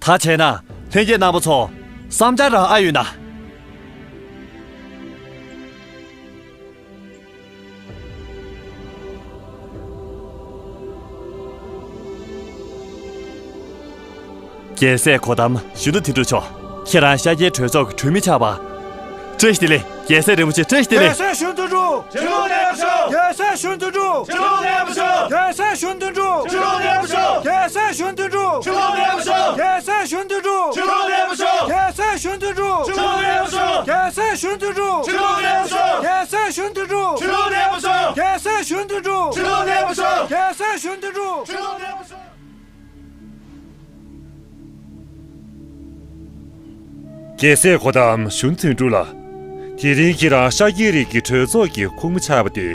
ད་བྱས་ན་ལྷན་རྒྱས་རྣམ་པ་ཚོ་བསམ་འཆར་རང་ཨ་ཡོད་ན། རྒྱལ་སྲས་གོ་ཏམ་གཞོན་ནུ་དོན་གྲུབ་མཆོག་ཁྱེད་རང་ཤཱཀྱའི་གྲོས་ཚོགས་ཀྱི་གྲོས་མི་ཆགས་པ། བཀྲ་ཤིས་བདེ་ལེགས། རྒྱལ་སྲས་རིན་པོ་ཆེ། བཀྲ་ཤིས་བདེ་ལེགས། རྒྱལ་སྲས་གཞོན་ནུ་དོན་གྲུབ། ཕྱི་ལོགས་ནས་བཞུགས། རྒྱལ་སྲས་གཞོན་ནུ་དོན་གྲུབ། ཕྱི་ལོགས་ནས་བཞུགས། རྒྱལ་སྲས་གཞོན་ནུ་དོན་གྲུབ། ཕྱི་ལོགས་ནས་བཞུགས། རྒྱལ་སྲས་གཞོན་ནུ་དོན་གྲུབ། ཕྱི་ལོགས་ནས་བཞུགས། རྒྱལ་སྲས་གཞོན་ནུ་དོན་གྲུབ། ཕྱི་ལོགས་ནས་བཞུགས། རྒྱལ་སྲས་གཞོན་ནུ་དོན་གྲུབ། ཕྱི་ལོགས་ནས་བཞུགས། རྒྱལ་སྲས་གཞོན་ནུ་དོན་གྲུབ། ཕྱི་ལོགས་ནས་བཞུགས། རྒྱལ་སྲས་གཞོན་ནུ་དོན་གྲུབ། ཕྱི་ལོགས་ནས་བཞུགས། རྒྱལ་སྲས་གཞོན་ནུ་དོན་གྲུབ། ཕྱི་ལོགས་ནས་བཞུགས། རྒྱལ་སྲས་གཞོན་ནུ་དོན་གྲུབ། ཕྱི་ལོགས་ནས་བཞུགས། རྒྱལ་སྲས་གོ་ཏམ་གཞོན་ནུ་དོན་གྲུབ་ལགས། དེ་རིང་ཁྱེད་རང་ཤཱཀྱའི་རིགས་ཀྱི་གྲོས་ཚོགས་ཀྱི་ཁོངས་མི་ཆགས་པ་དེ་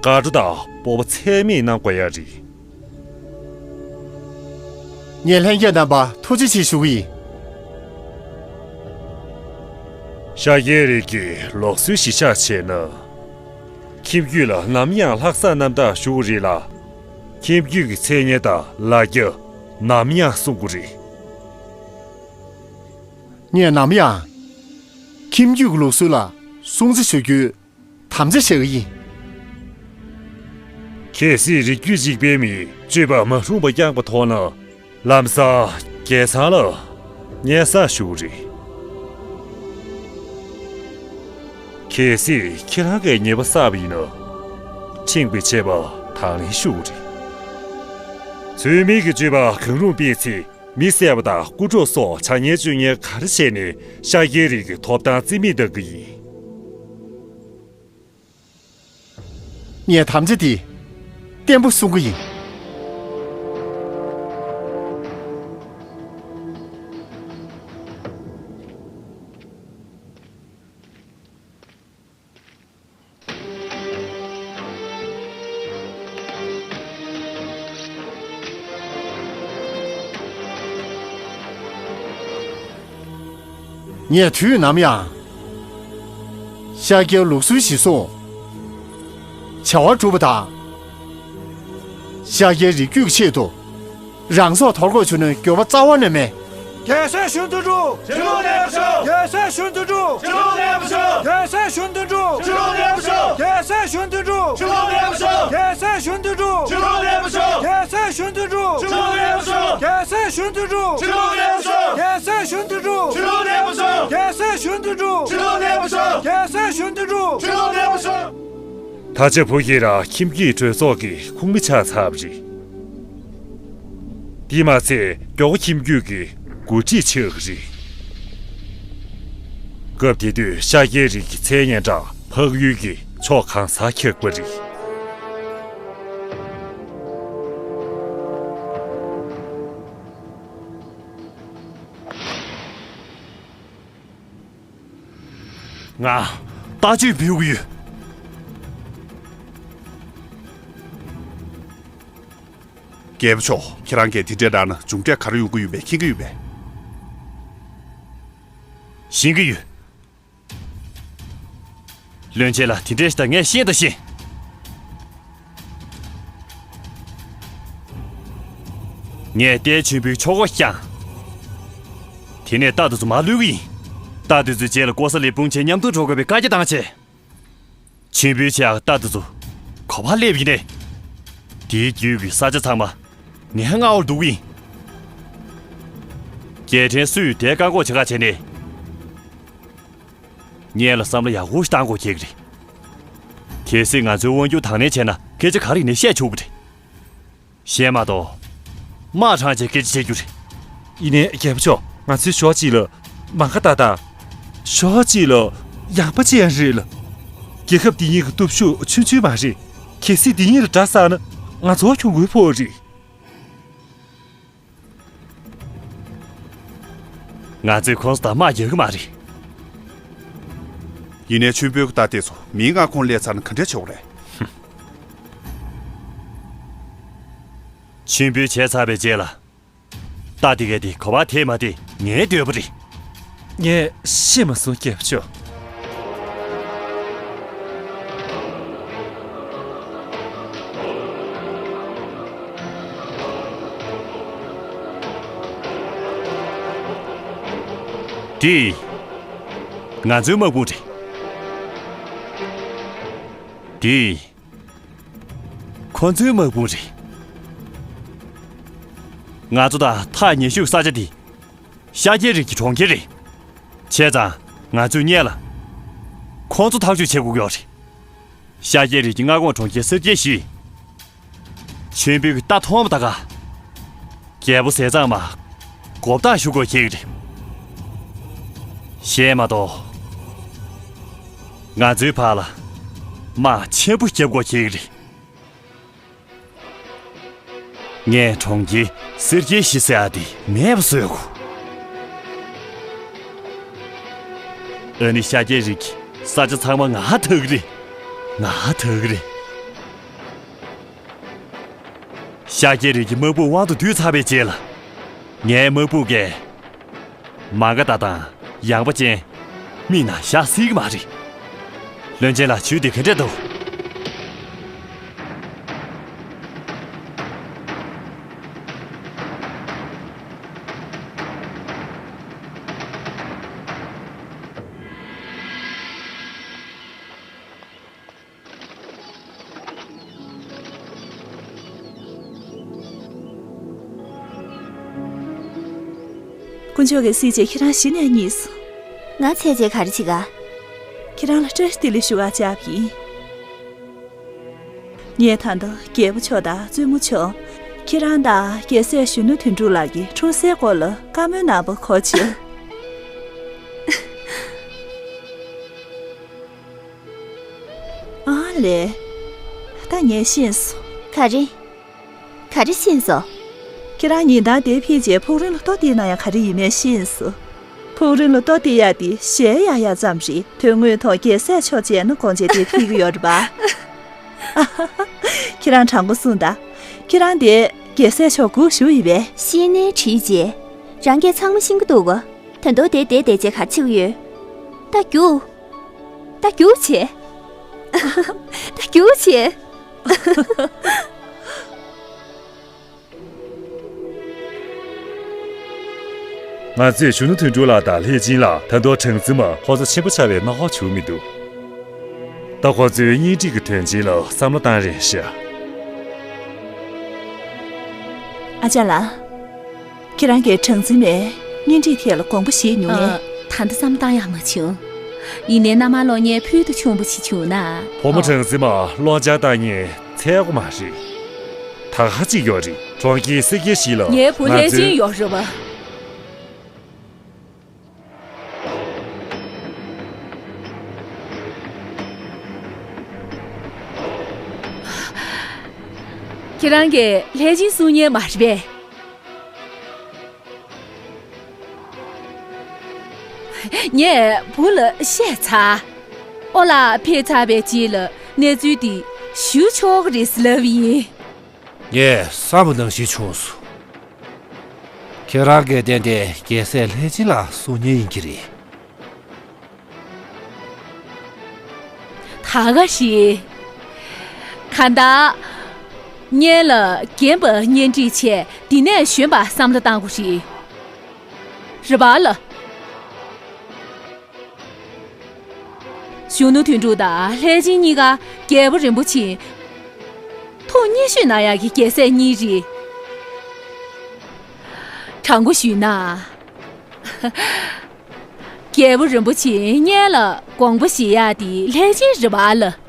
དགའ་སྤྲོ་དང་སྤོབས་པ་ཚད་མེད་གནང་དགོས་ཡ་རེད། ངས་ལྷན་རྒྱས་རྣམ་པར་ཐུགས་རྗེ་ཆེ་ཞུ་གི་ཡིན། ཤཱཀྱའི་རིགས་ཀྱི་ལུགས་སྲོལ་གཞི་བཞག་བྱས་ན། ཁྱིམ་རྒྱུད་ལ་ནམ་ཡང་ལྷག་བསམ་རྣམ་དག་ཞུ་དགོས་རེད་ལ། ཁྱིམ་རྒྱུད་ཀྱི་མཚན་སྙན་དང་ལ་རྒྱ་ནམ་ཡང་སྲུང་དགོས་རེད། ངས་ནམ་ཡང་ཁྱིམ་རྒྱུད་ཀྱི་ལུགས་སྲོལ་ལ་སྲུང་བརྩི་ཞུ་རྒྱུའི་དམ་བཅའ་བཞག་གི་ཡིན། གལ་སྲིད་རིགས་རྒྱུད་གཅིག་པའི་མིས་སྤྱོད་པ་མ་རུངས་པ་བསྐྱངས་པ་མཐོང་ན། ལམ་སང་རྒྱལ་ཚང་ལ་སྙན་སེང་ཞུ་རེད། གལ་སྲིད་ཁྱེད་རང་གིས་ཉེས་པ་བསགས་པ་ཡིན་ན། ཁྲིམས་ཀྱི་ཆད་པ་དང་ལེན་ཞུ་རེད། ཚུལ་མིན་གྱི་སྤྱོད་པ་གང་རུང་སྤེལ་ཚེ། མི་བསད་པ་དང་རྐུ་འཕྲོག་སོགས་བྱ་ངན་སྤྱོད་ངན་ག་རེ་བྱས་ནས་ཤཱཀྱའི་རིགས་ཀྱི་ཐོབ་ཐང་རྩིས་མེད་གཏང་གི་ཡིན། ངས་དམ་བཅའ་འདི་བརྟན་པོ་སྲུང་གི་ཡིན། ངས་དུས་ནམ་ཡང་ཤཱཀྱའི་ལུགས་སྲོལ་གཞིར་བཟུང་བྱ་བ་སྒྲུབ་པ་དང་། ཤཱཀྱའི་རིགས་རྒྱུད་ཀྱི་ཆེད་དུ་རང་སྲོག་དོར་དགོས་བྱུང་ན་འགྱོད་པ་རྩ་བ་ནས་མེད། རྒྱལ་སྲས་གཞོན་ནུ་དོན་གྲུབ། ཕྱི་ལོགས་ནས་བཞུགས། རྒྱལ་སྲས་གཞོན་ནུ་དོན་གྲུབ། ཕྱི་ལོགས་ནས་བཞུགས། རྒྱལ་སྲས་གཞོན་ནུ་དོན་གྲུབ། ཕྱི་ལོགས་ནས་བཞུགས། རྒྱལ་སྲས་གཞོན་ནུ་དོན་གྲུབ། ཕྱི་ལོགས་ནས་བཞུགས། རྒྱལ་སྲས་གཞོན་ནུ་དོན་གྲུབ། ཕྱི་ལོགས་ནས་བཞུགས། རྒྱལ་སྲས་གཞོན་ནུ་དོན་གྲུབ། ཕྱི་ལོགས་ནས་བཞུགས། རྒྱལ་སྲས་གཞོན་ནུ་དོན་གྲུབ། ཕྱི་ལོགས་ནས་བཞུགས། རྒྱལ་སྲས་གཞོན་ནུ་དོན་གྲུབ། ཕྱི་ལོགས་ནས་བཞུགས། རྒྱལ་སྲས་གཞོན་ནུ་དོན་གྲུབ། ཕྱི་ལོགས་ནས་བཞུགས། རྒྱལ་སྲས་གཞོན་ནུ་དོན་གྲུབ། ཕྱི་ལོགས་ནས་བཞུགས། ད་ཆ་བོད་ཀྱི་ར་ཁྱིམ་རྒྱུད་གྲོས་ཚོགས་ཀྱི་ཁོངས་མི་ཆགས་ཚར་བ་རེད། དེ་མ་ཚད་མགྱོགས་ཁྱིམ་རྒྱུད་ཀྱི་འགོ་ཁྲིད་ཆགས་ཀྱི་རེད། སྐབས་དེ་དུས་ཤཱཀྱའི་རིགས་ཀྱི་མཚན་སྙན་གྲགས་འཕགས་ཡུལ་གྱི་ཕྱོགས་གང་སར་ཁྱབ་པ་རེད། ང་ལྟ་སྤྱོད་འབུལ་གྱི་ཡོད། རྒྱལ་པོ་མཆོག་ཁྱེད་རང་གིས་དེ་འདྲའི་བསྒྲགས་ན་འབྱུང་འབྲས་ག་རེ་ཡོང་གི་ཡོད་པས་མཁྱེན་གྱི་ཡོད་པས། ཤེས་ཀྱི་ཡོད། བློན་ཆེན་ལགས། དེ་འདྲའི་ཞིག་ད་ངས་ཤེས་དང་ཤེས། ངས་རྟའི་མཆོད་འབུལ་ཆོག་གོ་བཤམས། དེ་ནས་རྟ་དེ་ཚོ་མར་བླུག་གི་ཡིན། རྟ་དེ་ཚོའི་རྗེས་ལ་ཀོ་ས་ལའི་དཔུང་ཆེན་མཉམ་དུ་འགྲོ་དགོས་པའི་བཀའ་རྒྱ་བཏང་བྱས། མཆོད་འབུལ་བྱེད་ཡག་རྟ་དེ་ཚོ་ག་པར་སླེབས་ཡིན་ནས། དེའི་རྒྱུད་ཀྱི་ས་ཆ་ཚང་མ་ངའི་མངའ་འོག་ལ་འདུ་གི་ཡིན། རྒྱལ་ཕྲན་སུས་དེ་བཀག་འགོག་བྱེད་ཁ་བྱས་ནས། ངེད་ལ་བསམ་བློ་ཡག་པོ་ཞིག་བཏང་དགོས་ཀྱི་རེད། གལ་སྲིད་ང་ཚོའི་དབང་སྒྱུར་དང་ལེན་བྱས་ན་སྐད་ཆ་ག་རེ་ཡིན་ནའི་བཤད་ཆོག་གི་རེད། གཞན་མ་གཏོགས། དམག་དྲངས་བྱས་སྐད་ཆ་བཤད་རྒྱུ་རེད། ཡིན་ནའི་རྒྱལ་པོ་མཆོག་ང་ཚོའི་ཕྱོགས་གཅིག་ལ་མ་ག་ད་ད། ཕྱོགས་གཅིག་ལ་ཡངས་པ་ཅན་རེད་ལ། རྒྱལ་ཁབ་འདི་གཉིས་ཀྱི་སྟོབས་ཤུགས་ཆུང་ཆུང་མ་རེད། གལ་སྲིད་འདི་གཉིས་ལ་དགྲ་བསགས་ན་ང་ཚོ་གྱོང་གུན་ཕོག་རེད། ང་ཚོས་ཁོང་ཚོ་དང་དམག་རྒྱག་གི་མ་རེད། ཡིན་ནའི་མཆོད་འབུལ་གྱི་རྟ་དེ་ཚོ་མིའི་མངའ་ཁོངས་སླེབས་ཚར་ན་ག་འདྲ་བྱེད་དགོས་རེད། མཆོད་འབུལ་བྱས་ཚར་བའི་རྗེས་ལ། རྟ་དེ་གས་དེ་ག་པར་དེད་མ་དེ་ངའི་འདོད་པ་རེད། ངས་ཤེས་མ་སོང་རྒྱལ་པོ་མཆོག་འདི། ང་ཚོའི་དམག་དཔུང་རེད། འདི། ཁོ་ཚོའི་དམག་དཔུང་རེད། ང་ཚོ་དང་ཐག་ཉེ་ཤོས་ཀྱི་ས་ཆ་འདི། ཤཱཀྱའི་རིགས་ཀྱི་གྲོང་ཁྱེར་རེད། བྱས་ཙང་ང་ཚོས་སྔོན་ལ། ཁོང་ཚོ་ཐག་གཅོད་བྱེད་དགོས་ཀྱི་ཡོད་རེད། ཤཱཀྱའི་རིགས་ཀྱི་མངའ་ཁོངས་གྲོང་ཁྱེར་སེར་སྐྱའི་གཞི། མཆོད་འབུལ་གྱི་རྟ་མཐོང་བ་ད་ག་རྒྱལ་པོ་ཟས་གཙང་མ། མགོ་བཏགས་ཞུ་དགོས་ཁེལ་གྱི་རེད། གཞན་མ་གཏོགས། ང་ཚོའི་བར་ལ། དམག་ཆེན་པོ་རྒྱབ་དགོས་ཁེལ་གྱི་རེད། ངས་གྲོང་ཁྱེར་སེར་སྐྱའི་གཞི་ཟེར་ཡ་དེ་མེད་པ་བཟོས་དགོས། ཨ་ནི་ཤཱཀྱའི་རིགས་ཀྱི་ས་ཆ་ཚང་མ་ང་ཐག་རེད། ང་ཐག་རེད། ཤཱཀྱའི་རིགས་ཀྱི་དམག་དཔུང་དབང་དུ་བསྡུས་ཚར་བའི་རྗེས་ལ། ངའི་དམག་དཔུང་གིས། མ་ག་ད་དང་ཡངས་པ་ཅན། མི་ན་བཞག་སྲིད་ཀྱི་མ་རེད། བློན་ཆེན་ལགས། ཇུས་འདི་ག་འདྲས་འདུག་དཀོན་མཆོག་གིས་གཟིགས་བྱས་ཁྱེད་རང་གཞི་ནས་རྙེད་སོང་། ང་ཚད་བྱས་ག་རེ་བྱེད་ག་ཁྱེད་རང་ལ་བཀྲ་ཤིས་བདེ་ལེགས་ཞུ་བར་བཅར་བ་ཡིན། ངས་ད་ལྟ་རྒྱལ་པོ་མཆོག་དང་བཙུན་མོ་མཆོག་ཁྱེད་རང་དང་རྒྱལ་སྲས་གཞོན་ནུ་དོན་གྲུབ་ལགས་ཀྱི་འཁྲུངས་སའི་སྐོར་ལ་བཀའ་མོལ་གནང་བར་གོ་ཕྱིར། ཨ་ལས། ད་ངས་ཤེས་སོང་། ག་རེ། ག་རེ་ཤེས་སོང་། ཁྱེད་རང་ཉིན་ལྟར་འདིར་ཕེབས་རྗེས་ཕུག་རོན་ལ་ལྟོ་སྟེར་ན་ཡང་ག་རེ་ཡིན་མིན་ཤེས་སོང་། ཕུག་རོན་ལ་ལྟོ་སྟེར་ཡག་དེ་ཞལ་གཡར་ཡག་ཙམ་རེད། དོན་དངོས་ཐོག་རྒྱལ་སྲས་མཆོག་མཇལ་ན་དགོངས་བྱས་འདིར་ཕེབས་ཀྱི་ཡོད་རེད་པ། ཁྱེད་རང་དྲང་པོ་གསུངས་དང་། ཁྱེད་རང་དེ་རྒྱལ་སྲས་མཆོག་སྒུག་བཞུགས་ཡིན་པས། ཤེས་ནའི་དྲིས་རྗེས། རང་སྐད་ཚང་མ་ཤེས་ཀྱི་འདུག་ག་ད་དུང་དེར་བསྡད་བསྡད་བྱས་ག་རེ་བྱེད་ཀྱི་ཡོད། ད་རྒྱུགས། ད་རྒྱུགས་བྱེད། ད་རྒྱུགས་བྱེད། ང་ཚོས་གཞོན་ནུ་དོན་གྲུབ་ལགས་དང་ལྷས་སྦྱིན་ལགས། ད་དུང་གྲངས་འཛིན་མ་ཁོང་ཚོ་ཆེན་པོ་ཆགས་པའི་སྣང་བ་བྱུང་མི་འདུག་ད་ཁོང་ཚོའི་གཉེན་སྒྲིག་གི་དོན་ཆེན་ལ་བསམ་བློ་བཏང་རན་ཤག་ཨ་ཅག་ལགས། ཁྱེད་རང་གིས་གྲངས་འཛིན་མའི་གཉེན་སྒྲིག་ཐད་ལ་དགོངས་པ་བཞེས་མྱོང་ངས། ཨ། ད་ལྟ་བསམ་བཏང་ཡག་མ་བྱུང་། ཡིན་ནའི་མནའ་མ་སློག་མཁན་ཕུལ་དུ་བྱུང་བ་ཞིག་བྱུང་ན། བུ་མོ་གྲངས་འཛིན་མ་སློང་སྦྱང་བཏང་མཁན་འཚོལ་དགོས་མ་རེད། ད་ག་ཅིག་ཡོད་རེད། གྲོང་ཁྱེར་སེར་སྐྱའི་གཞི་ལ་ངའི་བུ་ང་ལྷས་ཚོའི་སྦྱིན་ཡོད་རེད་པ། ཁྱེད་རང་གིས་ལྷས་སྦྱིན་གསུང་མཁན་མ་རེད་པས། ངས་བུ་ལ་བཤད་ཚར། ཨོ་ལགས་ཕེབས་ཚར་བའི་རྗེས་ལ་གནས་ཚུལ་འདི་ཞུ་ཆོག་གི་རེད་ཟེར་ལབ་ཡིན། ངས་བསམ་པ་ནང་བཞིན་བྱུང་སོང་། ཁྱེད་རང་གིས་གཏན་གཏན་རྒྱལ་སྲས་ལྷས་སྦྱིན་ལ་གསུང་མཁན་ཡིན་གྱི་རེད། ད་ག་རེད། གང་ལྟར། སྔོན་ལ་རྒན་པ་གཉེན་སྒྲིག་བྱས་འདི་ནས་གཞོན་པ་བསམ་བློ་བཏང་དགོས་རེད། རེད་པ་ལགས། གཞོན་ནུ་དོན་གྲུབ་དང་ལྷས་སྦྱིན་གཉིས་ཀ་རྒྱལ་པོ་རིན་པོ་ཆེ་ཐུགས་མཉེས་ཤོས་གནང་ཡག་གི་རྒྱལ་སྲས་གཉིས་རེད། དྲང་པོ་ཞུས་ན། རྒྱལ་པོ་རིན་པོ་ཆེ་སྔོན་ལ་དགོངས་པ་བཞེས་ཡག་དེ་ལྷས་སྦྱིན་རེད་པ་ལགས།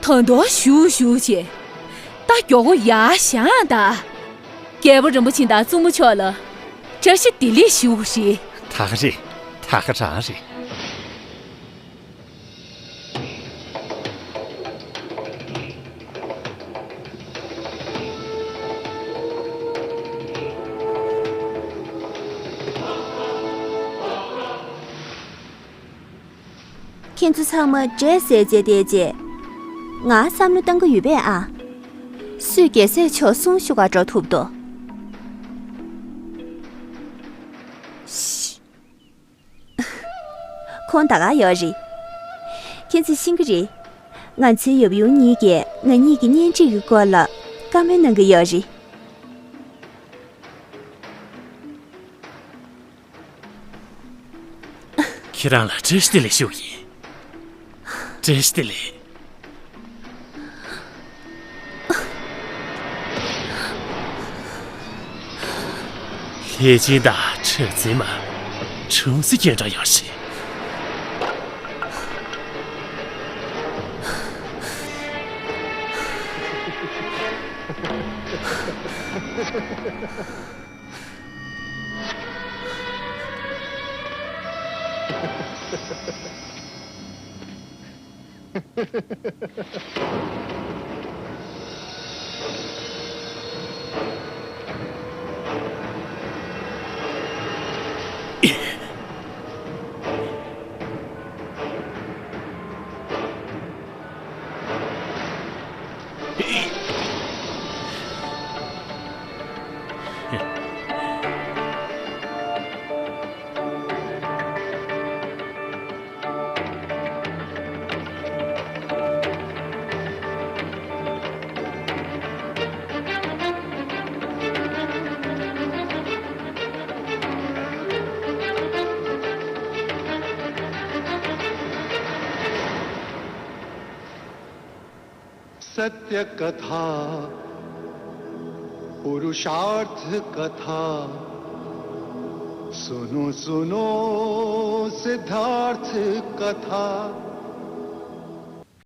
ད་དུང་བཞུགས་བཞུགས་བྱས། ད་ ཨ། མགྱོགས་པོ་ཡར་བཞེངས་ད། རྒྱལ་པོ་རིན་པོ་ཆེ་དང་བཙུན་མོ་མཆོག་ལ་བཀྲ་ཤིས་བདེ་ལེགས་ཞུ་དགོས་རེད། ད་ག་རེད། ད་ག་རང་རེད། ཁྱེད་ཚོ་ཚང་མ་འདྲེ་བསད་རྗེས་བསྡད་རྗེས། ང་བསམ་བློ་བཏང་གི་ཡོད་པས་ཨ། སུས་རྒྱལ་སྲས་མཆོག་གསུང་ཞུ་ག་འགྲོ་ཐུབ་དོ། ཤི། ཁོང་ད་ག་ཡོད་རེད། ཁྱེད་ཚོས་ཤེས་ཀྱི་རེད། ང་ཚོའི་ཡབ་ཡུམ་གཉིས་ཀྱིས་ང་གཉིས་ཀྱི་གཉེན་སྒྲིག་གི་སྐོར་ལ་བཀའ་མོལ་གནང་གི་ཡོད་རེད། ཁྱེད་རང་ལ་བཀྲ་ཤིས་བདེ་ལེགས་ཞུ་གི་ཡིན། བཀྲ་ཤིས་བདེ་ལེགས། ལྷས་བྱིན་དང་གྲགས་འཛིན་མ། འཁྲུངས་ས་ཁྱེད་རང་ཡོད་རེད། सत्य कथा, पुरुषार्थ कथा, सुनो सुनो सिद्धार्थ कथा।